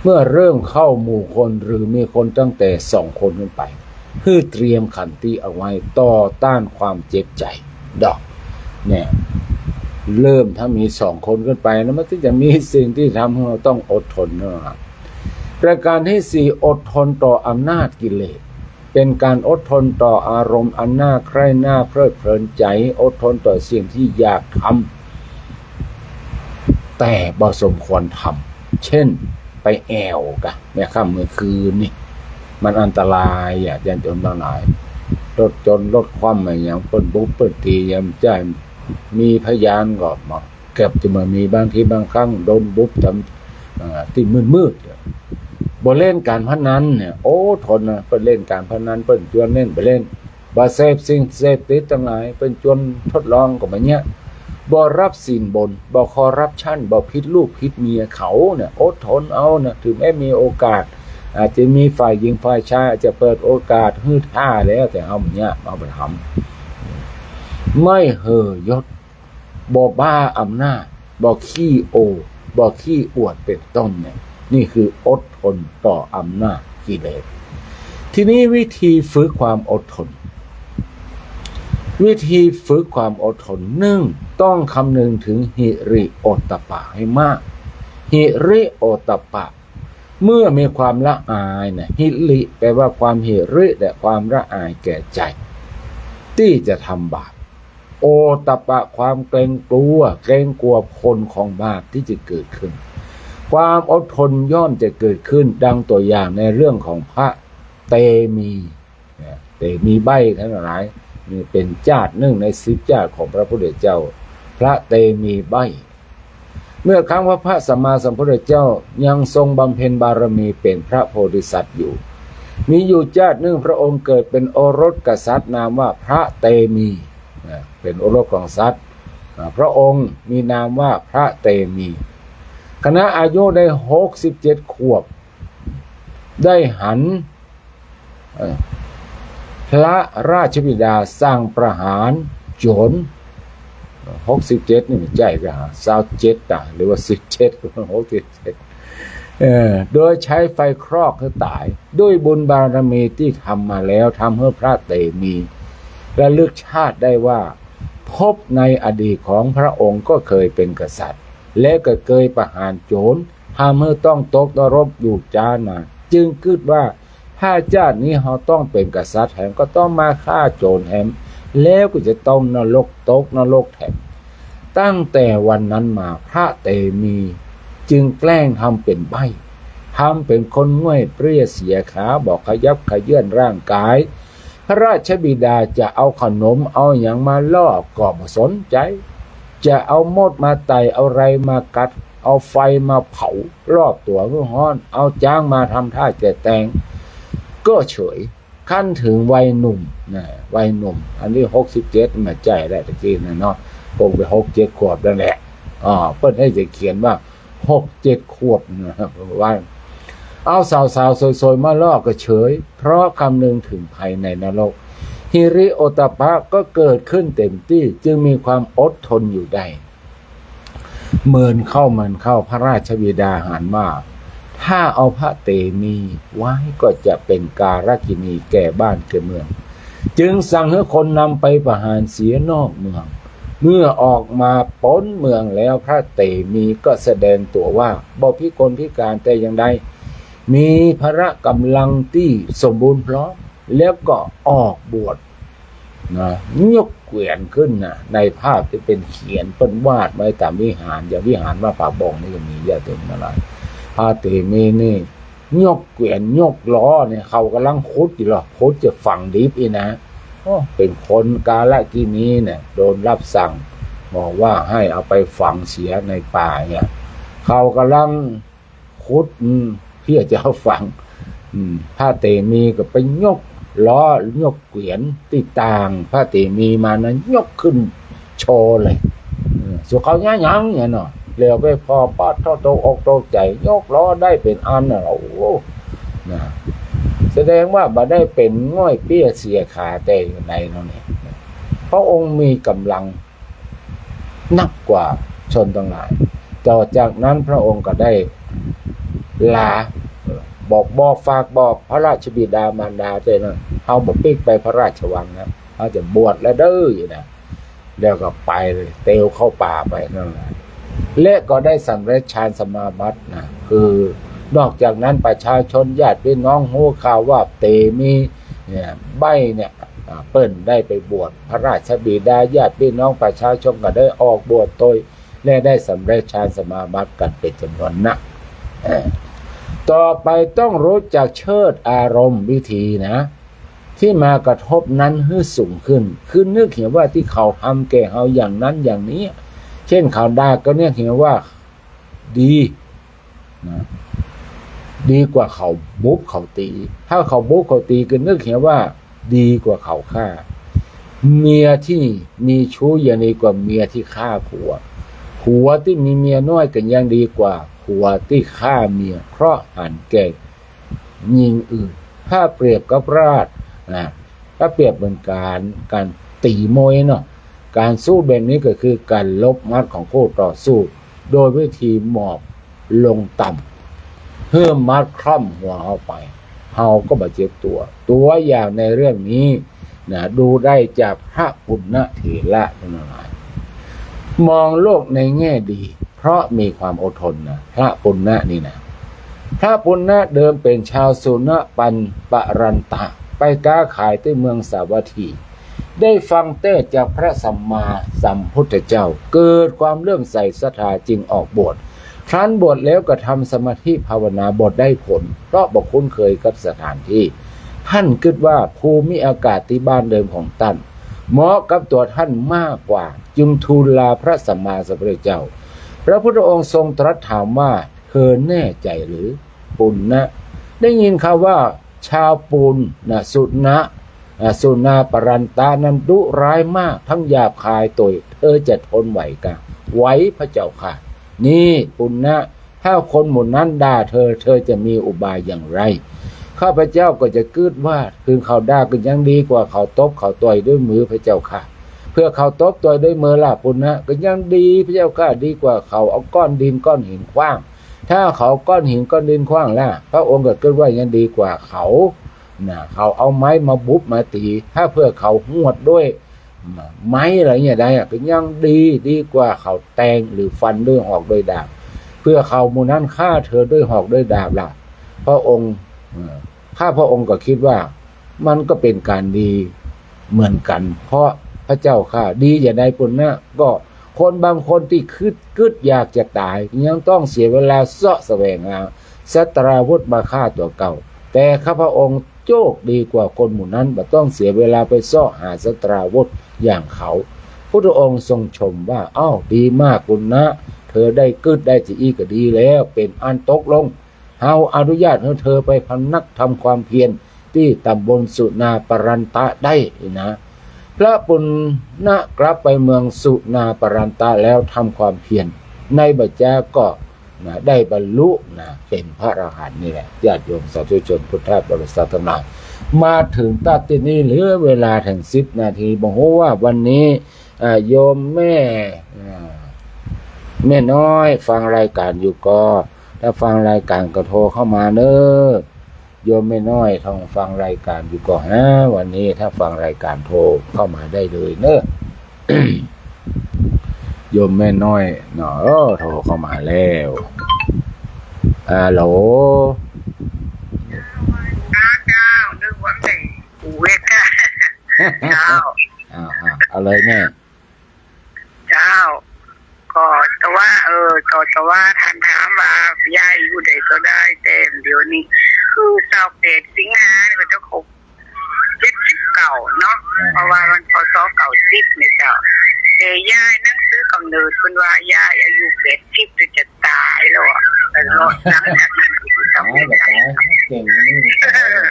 เมื่อเริ่มเข้าหมู่คนหรือมีคนตั้งแต่สองคนขึ้นไป หื้อเตรียมขันติเอาไว้ต่อต้านความเจ็บใจ๋ดอก เนี่ย เริ่มถ้ามีสองคนขึ้นไปนะ มันก็จะมีสิ่งตี้ทำหื้อเฮาต้องอดทนนะ ประก๋านตี้สี่ อดทนต่ออำนาจกิเลส เป๋นก๋านอดทนต่ออารมณ์อันน่าใคร่น่าเพลิดเพลินใจ๋ อดทนต่อสิ่งตี้อยากทำ แต่บ่สมควรทำ เช่น ไปแอ่วก่ะ แม่ค่ำเมื่อคืนนี่ มันอันตรายอะ ญาติโยมตังหลาย รถจนรถคว่ำอะหยัง เปิ้นบุบเปิ้นตี ยามใจ้ มีพยานก็มา เกือบจะบ่มี บางทีบางครั้งโดนบุบต๋าม อ่า ตี้มืดๆ อะ บ่เล่นก๋านพนันเนี่ย โอ้ ทนนะ เปิ้นเล่นก๋านพนัน เปิ้นจวนเล่น บ่เล่น บ่เสพสิ่งเสพติดตังหลาย เปิ้นจวนทดลองก็บ่เยียะ บ่รับสินบน บ่คอร์รัปชัน บ่ผิดลูกผิดเมียเขาเนี่ย อดทนเอานะ ถึงแม้มีโอกาส อาจจะมีฝ่ายหญิงฝ่ายชายอาจจะเปิดโอกาสหื้อถ้าแล้ว แต่เฮาบ่เยียะ เฮาบ่ทำ ไม่เห่อยศ บ่บ้าอำนาจ บ่ขี้โอ้ บ่ขี้อวด เป๋นต้นเนี่ย นี่คืออดทนต่ออำนาจกิเลส ทีนี้วิธีฝึกความอดทน วิธีฝึกความอดทน นึ่ง ต้องคำนึงถึงหิริโอตตัปปะให้มาก หิริโอตตัปปะ เมื่อมีความละอายนะ หิริแปลว่าความหิริและความละอายแก่ใจ๋ ตี้จะทำบาป โอตตัปปะ ความเกรงกลัว เกรงกลัวผลของบาปตี้จะเกิดขึ้น ความอดทนย่อมจะเกิดขึ้น ดังตัวอย่างในเรื่องของพระเตมี เนี่ย เตมีใบ้ตังหลาย นี่เป๋นจาตินึ่งในสิบจาติของพระพุทธเจ้า พระเตมีใบ้ เมื่อครั้งว่าพระสัมมาสัมพุทธเจ้ายังทรงบำเพ็ญบารมีเป๋นพระโพธิสัตว์อยู่ มีอยู่จาตินึ่งพระองค์เกิดเป๋นโอรสกษัตริย์นามว่าพระเตมี นะ เป๋นโอรสของกษัตริย์ อ่า พระองค์มีนามว่าพระเตมี ขณะอายุได้หกสิบเจ็ดขวบ ได้หัน เอ่อ พระราชบิดาสั่งประหารโจร หกสิบเจ็ดนี่มันใจ้ก่ะ ซาวเจ็ดอะ หรือว่าสิบเจ็ด หกสิบเจ็ด เอ่อ โดยใช้ไฟคลอกหื้อต๋าย ด้วยบุญบารมีตี้ทำมาแล้ว ทำหื้อพระเตมีระลึกชาติได้ว่า ภพในอดีตของพระองค์ก็เคยเป๋นกษัตริย์ และก็เคยประหารโจร ทำหื้อต้องตกนรกอยู่จ๊านาน จึงกึ๊ดว่า ถ้าจาตินี้เฮาต้องเป๋นกษัตริย์แหม ก็ต้องมาฆ่าโจรแหม แล้วก็จะต้องนรก ตกนรกแถม ตั้งแต่วันนั้นมาพระเตมีจึงแกล้งทำเป๋นใบ้ ทำเป๋นคนง่วยเปรี้ยเสียขา บ่ขยับเขยื้อนร่างก๋าย พระราชบิดาจะเอาขนมเอาหยังมาล่อก็บ่สนใจ๋ จะเอามดมาไต่ เอาอะไรมากัด เอาไฟมาเผารอบตั๋วหื้อฮ้อน เอาจ๊างมาทำท่าจะแตง ก็เฉย คันเถิงวัยหนุ่มนะ วัยหนุ่ม อันนี้หกสิบเจ็ด มาใจ้แล้วตะกี้นะเนาะ คงเป๋นหกเจ็ดขวบนั่นแหละ อ่า เปิ้นได้จะเขียนว่าหกเจ็ดขวบนะ ว่า เอาสาวๆ สวยๆ มาล่อก็เฉย เพราะคำนึงถึงภัยในนรก หิริโอตตัปปะก็เกิดขึ้นเต็มตี้ จึงมีความอดทนอยู่ได้ เมินเข้า เมินเข้า พระราชบิดาหันว่า ถ้าเอาพระเตมีไว้ก็จะเป๋นการกินีแก่บ้านแก่เมือง จึงสั่งหื้อคนนำไปประหารเสียนอกเมือง เมื่อออกมาป๊นเมืองแล้ว พระเตมีก็แสดงตั๋วว่าบ่พิกลพิการแต่อย่างใด มีพละก๋ำลังตี้สมบูรณ์พร้อม แล้วก็ออกบวช นะ ยกเขวียนขึ้นนะ ในภาพตี้เป๋นเขียนเปิ้นวาดไว้ต๋ามวิหาร อย่างวิหารวัดผาบ่องนี่ก็มี ญาติโยมทั้งหลาย พระเตมีนี่ ยกเขวียนยกล้อเนี่ย เขาก่ำลังขุดอยู่หรอ ขุดจะฝังดิบอี้นะ โอ้ เป๋นคนกาลกิณีเนี่ย โดนรับสั่ง บอกว่าให้เอาไปฝังเสียในป่าเนี่ย เขาก่ำลังขุด อืม เพื่อจะเอาฝัง อืม พระเตมีก็ไปยกล้อ ยกเขวียนตี้ต่างพระเตมีมานะ ยกขึ้นโชว์เลย เออ สุเขาย้ายหยังเนี่ยเนาะ แล้วไปผ่อ ปาดโธ่ ตกอกตกใจ๋ ยกล้อได้เป๋นอันน่ะ โอ้โห นะ แสดงว่าบ่ได้เป๋นง่อยเปี้ยเสียขาแต่อย่างใดเนาะเนี่ย พระองค์มีก๋ำลังนักกว่าชนตังหลาย ต่อจากนั้นพระองค์ก็ได้ลา บอก บอก ฝากบอกพระราชบิดามารดาด้วยนะ เฮาบ่ปิ๊กไปพระราชวังนะ เฮาจะบวชแล้วเด้อนะ แล้วก็ไปเลย เตียวเข้าป่าไปนั่นแหละ และก็ได้สำเร็จฌานสมาบัตินะ คือนอกจากนั้นประชาชนญาติพี่น้องฮู้ข่าวว่าเตมีเนี่ย ใบ้เนี่ย อ่า เปิ้นได้ไปบวช พระราชบิดา ญาติพี่น้องประชาชนก็ได้ออกบวชตวย และได้สำเร็จฌานสมาบัติกั๋นเป๋นจ๋ำนวนนัก เออ ต่อไปต้องรู้จักเชิดอารมณ์ วิธีนะ ตี้มากระทบนั้นหื้อสูงขึ้น คือนึกเหียว่าตี้เขาทำแก่เฮาอย่างนั้นอย่างนี้ เจ้นเขาด่าก็นึกเหียว่าดี นะ ดีกว่าเขาบุบเขาตี๋ ถ้าเขาบุบเขาตี๋ก็นึกเหียว่าดีกว่าเขาฆ่า เมียตี้มีชู้ยังดีกว่าเมียตี้ฆ่าผัว ผัวตี้มีเมียน้อยก็ยังดีกว่าผัวตี้ฆ่าเมีย เพราะหันแก่ ญิงอื่น ถ้าเปรียบกับราชนะ ถ้าเปรียบเหมือนก๋าน ก๋านตี๋มวยเนาะ ก๋านสู้แบบนี้ก็คือก๋านลบหมัดของคู่ต่อสู้ โดยวิธีหมอบลงต่ำ หื้อหมัดคร่ำหัวเฮาไป เฮาก็บ่เจ็บตั๋ว ตั๋วอย่างในเรื่องนี้นะ ดูได้จากพระปุณณเถระทั้งหลาย มองโลกในแง่ดี เพราะมีความอดทนนะ พระปุณณะนี่นะ พระปุณณะเดิมเป๋นชาวสุนปันปรันตะ ไปก๊าขายตี้เมืองสาวัตถี ได้ฟังเตศน์จากพระสัมมาสัมพุทธเจ้า เกิดความเลื่อมใสศรัทธาจึงออกบวช ครั้นบวชแล้วกระทำสมาธิภาวนาบ่ได้ผล เพราะบ่คุ้นเคยกับสถานที่ ท่านกึ๊ดว่าภูมิอากาศตี้บ้านเดิมของต้าน เหมาะกับตั๋วท่านมากกว่า จึงทูลลาพระสัมมาสัมพุทธเจ้า พระพุทธองค์ทรงตรัสถามว่า เธอแน่ใจ๋หรือ ปุณณะ ได้ยินข่าวว่าชาวปุณณะ สุนนะ อ่า สุนาปรันตะนั้นดุร้ายมาก ทั้งหยาบคายตวย เธอจะทนไหวกา ไหวพระเจ้าข้า นี่ปุณณะ ถ้าคนหมู่นั้นด่าเธอ เธอจะมีอุบายอย่างไร ข้าพเจ้าก็จะกึ๊ดว่า คือเขาด่าก็ยังดีกว่าเขาตบเขาต่อยด้วยมือพระเจ้าข้า เผื่อเขาตบต่อยด้วยมือล่ะปุณณะ ก็ยังดีพระเจ้าข้า ดีกว่าเขาเอาก้อนดินก้อนหินขว้าง ถ้าเขาก้อนหินก้อนดินขว้างล่ะ พระองค์ก็กึ๊ดว่ายังดีกว่าเขา นะ เขาเอาไม้มาบุบมาตี๋ ถ้าเผื่อเขาหวดด้วยไม้อะไรเนี่ยได้อะ ก็ยังดี ดีกว่าเขาแตงหรือฟันด้วยหอกด้วยดาบ เผื่อเขาหมู่นั้นฆ่าเธอด้วยหอกด้วยดาบล่ะ พระองค์ เอ่อ ข้าพระองค์ก็กึ๊ดว่ามันก็เป๋นก๋านดีเหมือนกั๋น เพราะพระเจ้าข้า ดีอย่างใดปุณณะ ก็คนบางคนตี้กึ๊ด กึ๊ดอยากจะต๋าย ยังต้องเสียเวลาเซาะแสวงหาศัตราวุธมาฆ่าตั๋วเก่า แต่ข้าพระองค์โจคดีกว่าคนหมู่นั้น บ่ต้องเสียเวลาไปเซาะหาศัตราวุธอย่างเขา พุทธองค์ทรงชมว่า อ้าว ดีมากปุณณะ เธอได้กึ๊ดได้จะอี้ก็ดีแล้ว เป๋นอันตกลง เฮาอนุญาตหื้อเธอไปพำนักทำความเพียรตี้ต๋ำบลสุนาปรันตะได้นะ พระปุณณะกลับไปเมืองสุนาปรันตะแล้วทำความเพียร ในบ่จ๊าก็ นะ ได้บรรลุนะ เป๋นพระอรหันต์นี่แหละ ญาติโยมสาธุชนพุทธบริษัททั้งหลาย มาเถิงตั๊ดตี้นี่ เหลือเวลาเถิงสิบนาที บ่ฮู้ว่าวันนี้ อ่า โยมแม่ อ่า แม่น้อยฟังรายการอยู่ก่อ ถ้าฟังรายการก็โทรเข้ามาเน้อ โยมแม่น้อยถ้าฟังรายการอยู่ก่อฮะ วันนี้ถ้าฟังรายการโทรเข้ามาได้เลยเน้อ โยมแม่น้อยเนาะ เออ โทรเข้ามาแล้ว ฮัลโหล เจ้า อ้าว อ้าว เอาเลยแม่ เจ้า ก็แต่ว่า เออ ก็แต่ว่าท่านถามว่า ยายอยู่ใดก็ได้ แต่เดี๋ยวนี้ คือซาวแปดสิงหาเนี่ยก็จะครบเจ็ดสิบเก้าเนาะ อ่า เพราะว่ามัน พ.ศ. เก้าสิบเนี่ยเจ้า แต่ยายหนังสือกำเนิดเพิ่นว่ายายอายุแปดสิบ จะตายแล้วอะ แต่รอดหลังจากนั้น อ๋อ จะตาย เก่งนี่ เออ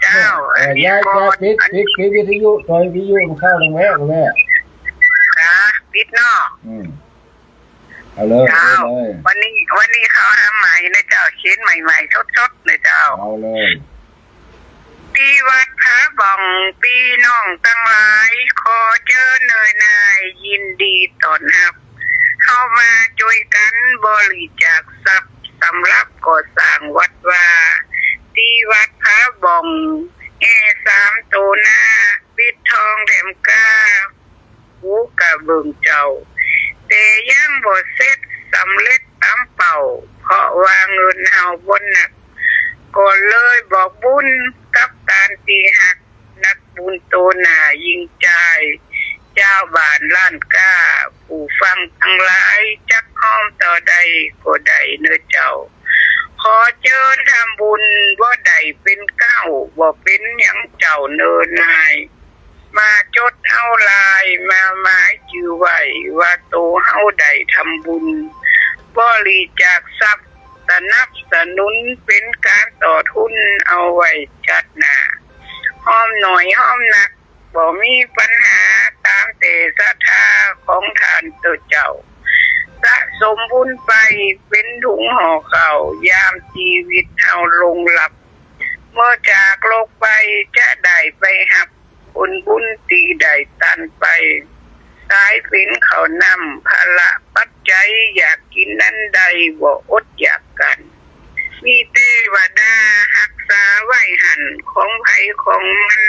เจ้า เออ อันนี้ ยาย ก็ ยายปิด อัน ปิด ปิดวิทยุ ต่อยวิทยุมันเข้าทางแวะ แวะ นะ ปิดเนาะ อืม เอาเลย เจ้า เอาเลย วันนี้ วันนี้เขาทำใหม่นะเจ้า เขียนใหม่ๆ สดๆ นะเจ้า เอาเลย ตี้วัดผาบ่อง ปี้น้องตังหลาย ขอเจิญเนินนาย ยินดีต้อนฮับ เฮามาจ้วยกั๋นบริจาคทรัพย์ สำหรับก่อสร้างวัดวา ตี้วัดผาบ่อง แอ่สามโตหน้า ปิดทองแถมกา ปูกระเบื้องเจ้า แต่ยังบ่เสร็จสำเร็จต๋ามเป้า เพราะว่าเงินเฮาบ่นัก ก็เลยบอกบุญกับต้านตี้ฮัก นักบุญโตหน้ายิ่งจ่าย จาวบ้านล้านก้า ผู้ฟังตังหลาย จักฮอมเต้าใดก็ได้เน่อเจ้า ขอเจิญทำบุญ บ่ได้เป๋นเก๊า บ่เป๋นหยังเจ้าเน่อนาย มาจดเอาลาย มาหมายจื้อไว้ ว่าโตเฮาได้ทำบุญ บริจาคทรัพย์ สนับสนุน เป๋นก๋านต่อทุน เอาไว้จัดหน้า ฮอมน้อยฮอมนัก บ่มีปัญหา ต๋ามแต่ศรัทธาของต้านเต้าเจ้า สะสมบุญไป เป๋นถุงห่อข้าว ยามจีวิตเฮาล่วงลับ เมื่อจากโลกไป จะได้ไปฮับ ผลบุญตี้ได้ตันไป สายเป๋นข้าวน้ำ พละปัจจัย อยากกิ๋นอันใด บ่อดอยากกั๋น มีเตวดาฮักษาไว้หั้น ของใผของมัน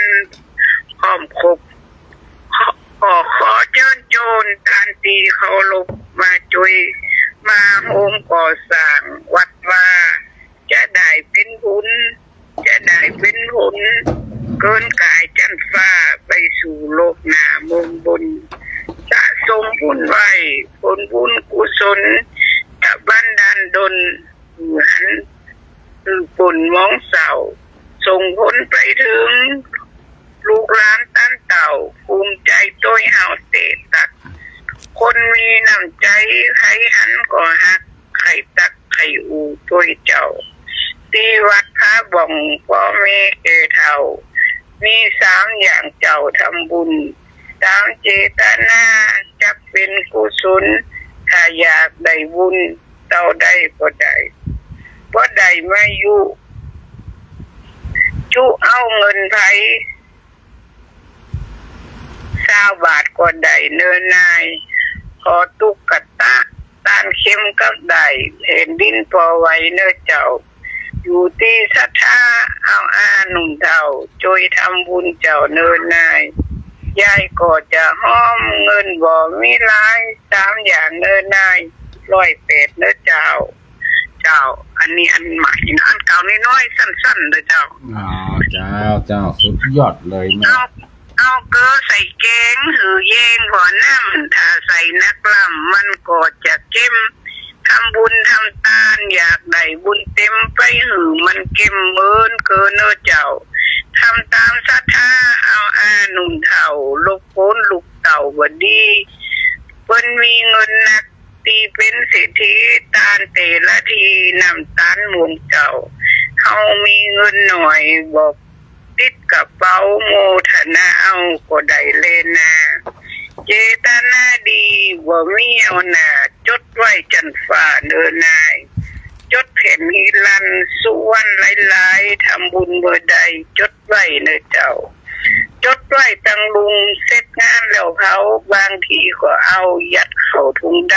พร้อมครบ ขอ ขอเจิญโจร ต้านตี้เคารพ มาจ้วย มาฮวมก่อสร้างวัดวา จะได้เป๋นบุญ จะได้เป๋นผล เกินก๋ายจั้นฟ้า ไปสู่โลกหน้าเมืองบน สะสมบุญไว้ ผลบุญกุศล จะบันดาลดล หื้อหัน หื้อป๊นหมองเศร้า ส่งผลไปเถิง ลูกหลานต้านเต้า ภูมิใจ๋โตยเฮาเตตัก คนมีน้ำใจ๋ ใผหันก็ฮัก ใค่ตักใค่อู้โตยเจ้า ตี้วัดผาบ่อง ป้อแม่แก่เฒ่า มีสามอย่างเจ้าทำบุญ ต๋ามเจตนา จักเป๋นกุศล ถ้าอยากได้บุญ เต้าใดก็ได้ บ่ได้มายุ จุเอาเงินใผ ซาวบาทก็ได้เน่อนาย ขอตุ๊กตา ต้านเข็มกับด้าย แผ่นดินปอไหวเน่อเจ้า อยู่ตี้ศรัทธา เอาอาหนุ่มเฒ่า จ้วยทำบุญเจ้าเน่อนาย ยายก็จะฮอม เงินบ่มีหลาย สามอย่างเน่อนาย ร้อยแปดเน่อเจ้า เจ้า อันนี้อันใหม่นะ อันเก่าน้อยๆ สั้นๆ เน่อเจ้า อ๋อ เจ้า เจ้า สุดยอดเลยแม่ เอา เอาเกลือใส่แกง หื้อแยงผ่อน้ำ ถ้าใส่นักล้ำ มันก็จะเค็ม ทำบุญทำตาน อยากได้บุญเต็ม ไปหื้อมันเค็มเหมือนเกลือเน่อเจ้า ทำต๋ามศรัทธา เอาอาหนุ่มเฒ่า รบกวนลูกเต้าบ่ดี เปิ้นมีเงินนัก ตี้เป๋นเศรษฐี ตานแต่ละที น้ำตาลหม่วงเจ้า เฮามีเงินหน่อย บ่ติดกระเป๋า โมทนาเอาก็ได้แลนา เจตนาดี บ่มีเอาหน้า จดไว้จั้นฟ้าเน่อนาย จดแผ่นหิรัญย์ สุวรรณหลายๆ ทำบุญเมื่อใด จดไว้เน่อเจ้า จดไว้ตังลุง เสร็จงานแล้วเผา บางทีก็เอายัดเข้าถุงด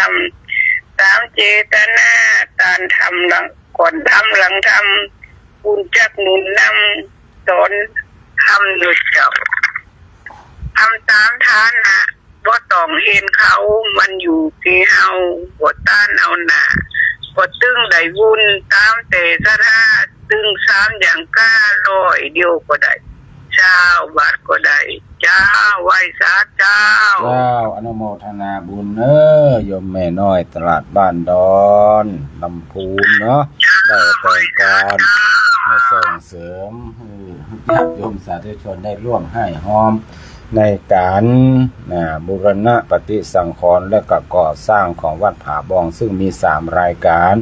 ำ ต๋ามเจตนา ตานทำหลัง ก่อนทำหลังทำ บุญจักหนุนนำ สอนทำเน่อเจ้า ทำต๋ามฐานะ บ่ต้องเห็นเขา มันอยู่ตี้เฮา บ่ต้านเอาหน้า ก็ตึงได้บุญ ต๋ามแต่ศรัทธา ตึงสามอย่างก้า ร้อยเดียวก็ได้ ซาวบาทก็ได้ เจ้า ไหว้สาเจ้า เจ้า อนุโมทนาบุญเน้อ โยมแม่น้อยตลาดบ้านดอน ลำพูนเนาะ เจ้า ได้แต่งกาน ไหว้สาเจ้า มาส่งเสริม หื้อญาติโยมสาธุชนได้ร่วมฮ่ายฮอม ในก๋าน นะ บูรณะปฏิสังขรณ์และก็ก่อสร้างของวัดผาบอง ซึ่งมีสามรายก๋าน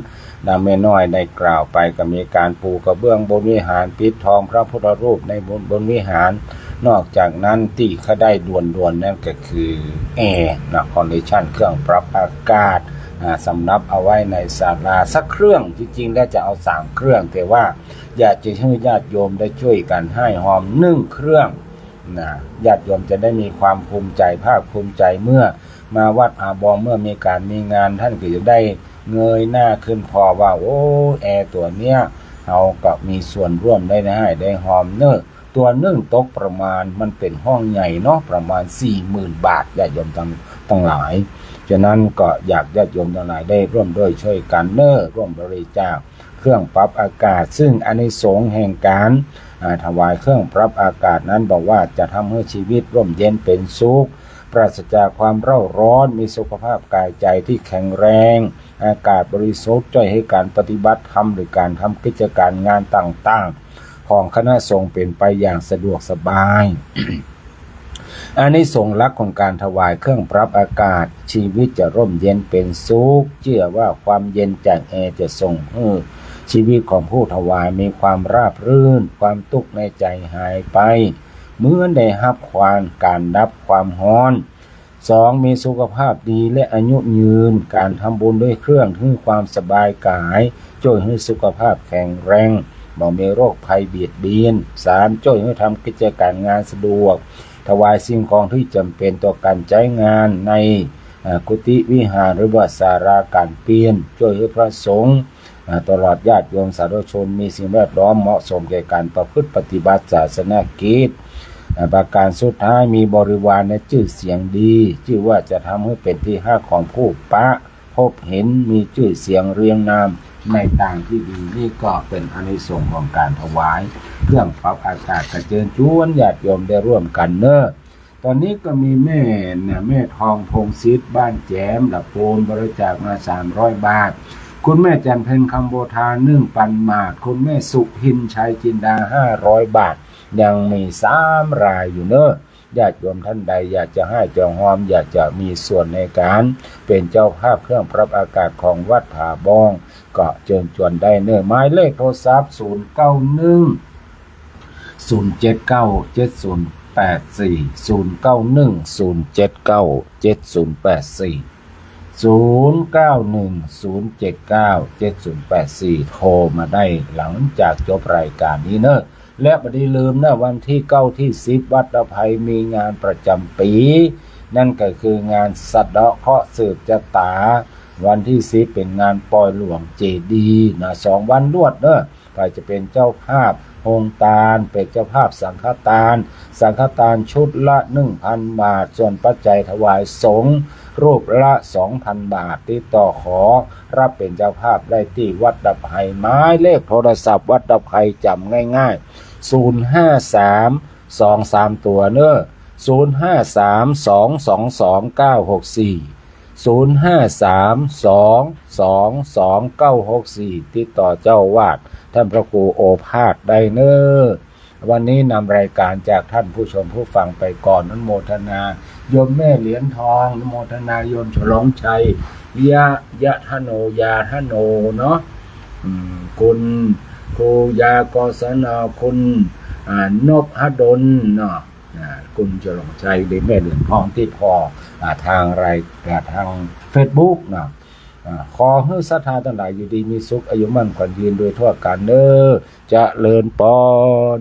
ดังแม่น้อยได้กล่าวไป ก็มีก๋านปูกระเบื้องบนวิหาร ปิดทองพระพุทธรูปในบน บนวิหาร นอกจากนั้นตี้ข้าได้ด่วนๆ นั่นก็คือแอร์นะ คอนดิชัน เครื่องปรับอากาศ อ่า สำหรับเอาไว้ในศาลาสักเครื่อง จริงๆ แล้วจะเอาสามเครื่อง แต่ว่าอยากจะหื้อญาติโยมได้จ้วยกั๋นฮ่ายฮอมนึ่งเครื่อง นะ ญาติโยมจะได้มีความภูมิใจ๋ ภาคภูมิใจ๋ เมื่อมาวัดผาบอง เมื่อมีก๋านมีงาน ต้านก็จะได้เงยหน้าขึ้นผ่อว่า โอ้ แอร์ตั๋วเนี้ย เฮาก็มีส่วนร่วมได้ฮ่ายได้ฮอมเน้อ ตั๋วนึ่งตกประมาณ มันเป๋นห้องใหญ่เนาะ ประมาณสี่หมื่นบาท ญาติโยมตัง ตังหลาย ฉะนั้นก็อยากญาติโยมตังหลายได้ร่วมด้วยจ้วยกั๋นเน้อ ร่วมบริจาค เครื่องปรับอากาศ ซึ่งอานิสงส์แห่งก๋าน อ่า ถวายเครื่องปรับอากาศนั้น บอกว่าจะทำให้ชีวิตร่มเย็นเป็นสุข ปราศจากความเร่าร้อน มีสุขภาพกายใจที่แข็งแรง อากาศบริสุทธิ์ จ้วยให้ก๋านปฏิบัติธรรม หรือก๋านทำกิจก๋านงานต่างๆ ของคณะสงฆ์เป๋นไปอย่างสะดวกสบาย อานิสงส์หลักของก๋านถวายเครื่องปรับอากาศ ชีวิตจะร่มเย็นเป็นสุข เจื้อว่าความเย็นจากแอร์จะส่งหื้อชีวิตของผู้ถวายมีความราบรื่น ความตุ๊กข์ในใจ๋หายไป เหมือนได้ฮับความ ก๋านดับความฮ้อน สอง มีสุขภาพดีและอายุยืน ก๋านทำบุญด้วยเครื่องหื้อความสบายกาย จ้วยหื้อสุขภาพแข็งแรง บ่มีโรคภัยเบียดเบียน สาม จ้วยหื้อทำกิจก๋านงานสะดวก ถวายสิ่งของที่จ๋ำเป๋นต่อก๋านใจ๊งานใน อ่า กุฏิวิหาร หรือว่าศาลาก๋านเปียร จ้วยหื้อพระสงฆ์ อ่า ตลอดญาติโยมสาธุชน มีสิ่งแวดล้อมเหมาะสมแก่ก๋านประพฤติปฏิบัติศาสนกิจ อ่า ประก๋านสุดท้าย มีบริวารและจื้อเสียงดี จื้อว่าจะทำหื้อเป๋นตี้ฮักของผู้ปะ พบเห็น มีจื้อเสียงเรียงนามในตางตี้ดี นี่ก็เป๋นอานิสงส์ของก๋านถวายเครื่องปรับอากาศ ก็เจิญจวนญาติโยมได้ร่วมกั๋นเน้อ ต๋อนนี้ก็มีแม่เนี่ย แม่ทองพงษ์สิทธิ์ บ้านแจ๋ม ละปูน บริจาคมาสามร้อยบาท คุณแม่จันเพ็ญ คำโพธา นึ่งปันบาท คุณแม่สุพิน ชัยจินดา ห้าร้อยบาท ยังมีสามรายอยู่เน้อ ญาติโยมต้านใดอยากจะฮ่ายจะฮอม อยากจะมีส่วนในก๋านเป๋นเจ้าภาพเครื่องปรับอากาศของวัดผาบอง ก็เจิญจวนได้เน้อ หมายเลขโทรศัพท์ ศูนย์เก้าหนึ่ง ศูนย์เจ็ดเก้า เจ็ดศูนย์แปดสี่ ศูนย์เก้าหนึ่ง ศูนย์เจ็ดเก้า เจ็ดศูนย์แปดสี่ ศูนย์เก้าหนึ่ง ศูนย์เจ็ดเก้า เจ็ดศูนย์แปดสี่ โทรมาได้หลังจากจบรายก๋านนี้เน้อ และบ่ดีลืมเน้อ วันตี้เก้าตี้สิบ วัดตะไพมีงานประจ๋ำปี๋ นั่นก็คืองานสะเดาะเคราะห์สืบจะต๋า วันตี้สิบเป๋นงานปอยหลวงเจดีย์นะ สองวันรวดเน้อ ใผจะเป๋นเจ้าภาพโฮงตาน เป๋นเจ้าภาพสังฆตาน สังฆตานชุดละหนึ่งพันบาท ส่วนปัจจัยถวายสงฆ์รูปละสองพันบาท ติดต่อขอรับเป๋นเจ้าภาพได้ตี้วัดตะไพ หมายเลขโทรศัพท์วัดตะไพจ๋ำง่ายๆ ศูนย์ห้าสาม สอง สามตั๋วเน้อ ศูนย์ห้าสาม สองสองสอง เก้าหกสี่ ศูนย์ห้าสาม สองสองสอง เก้าหกสี่ ติดต่อเจ้าอาวาสต้านพระครูโอภาสได้เน้อ วันนี้นำรายก๋านจากต้านผู้ชมผู้ฟังไปก่อน อนุโมทนาโยมแม่เหรียญทอง อนุโมทนาโยมฉลองชัย ยะ ยะทะโน ยาทะโนเนาะ อืม คุณครูยา กศน คุณ อ่า นพดลเนาะ อ่า คุณฉลองชัย หรือแม่เหรียญทองตี้ผ่อ อ่า ตางราย อ่า ตางเฟซบุ๊กเนาะ อ่า ขอหื้อศรัทธาตังหลายอยู่ดีมีสุข อายุมั่นขวัญยืนโดยทั่วกั๋นเน้อ เจริญปอน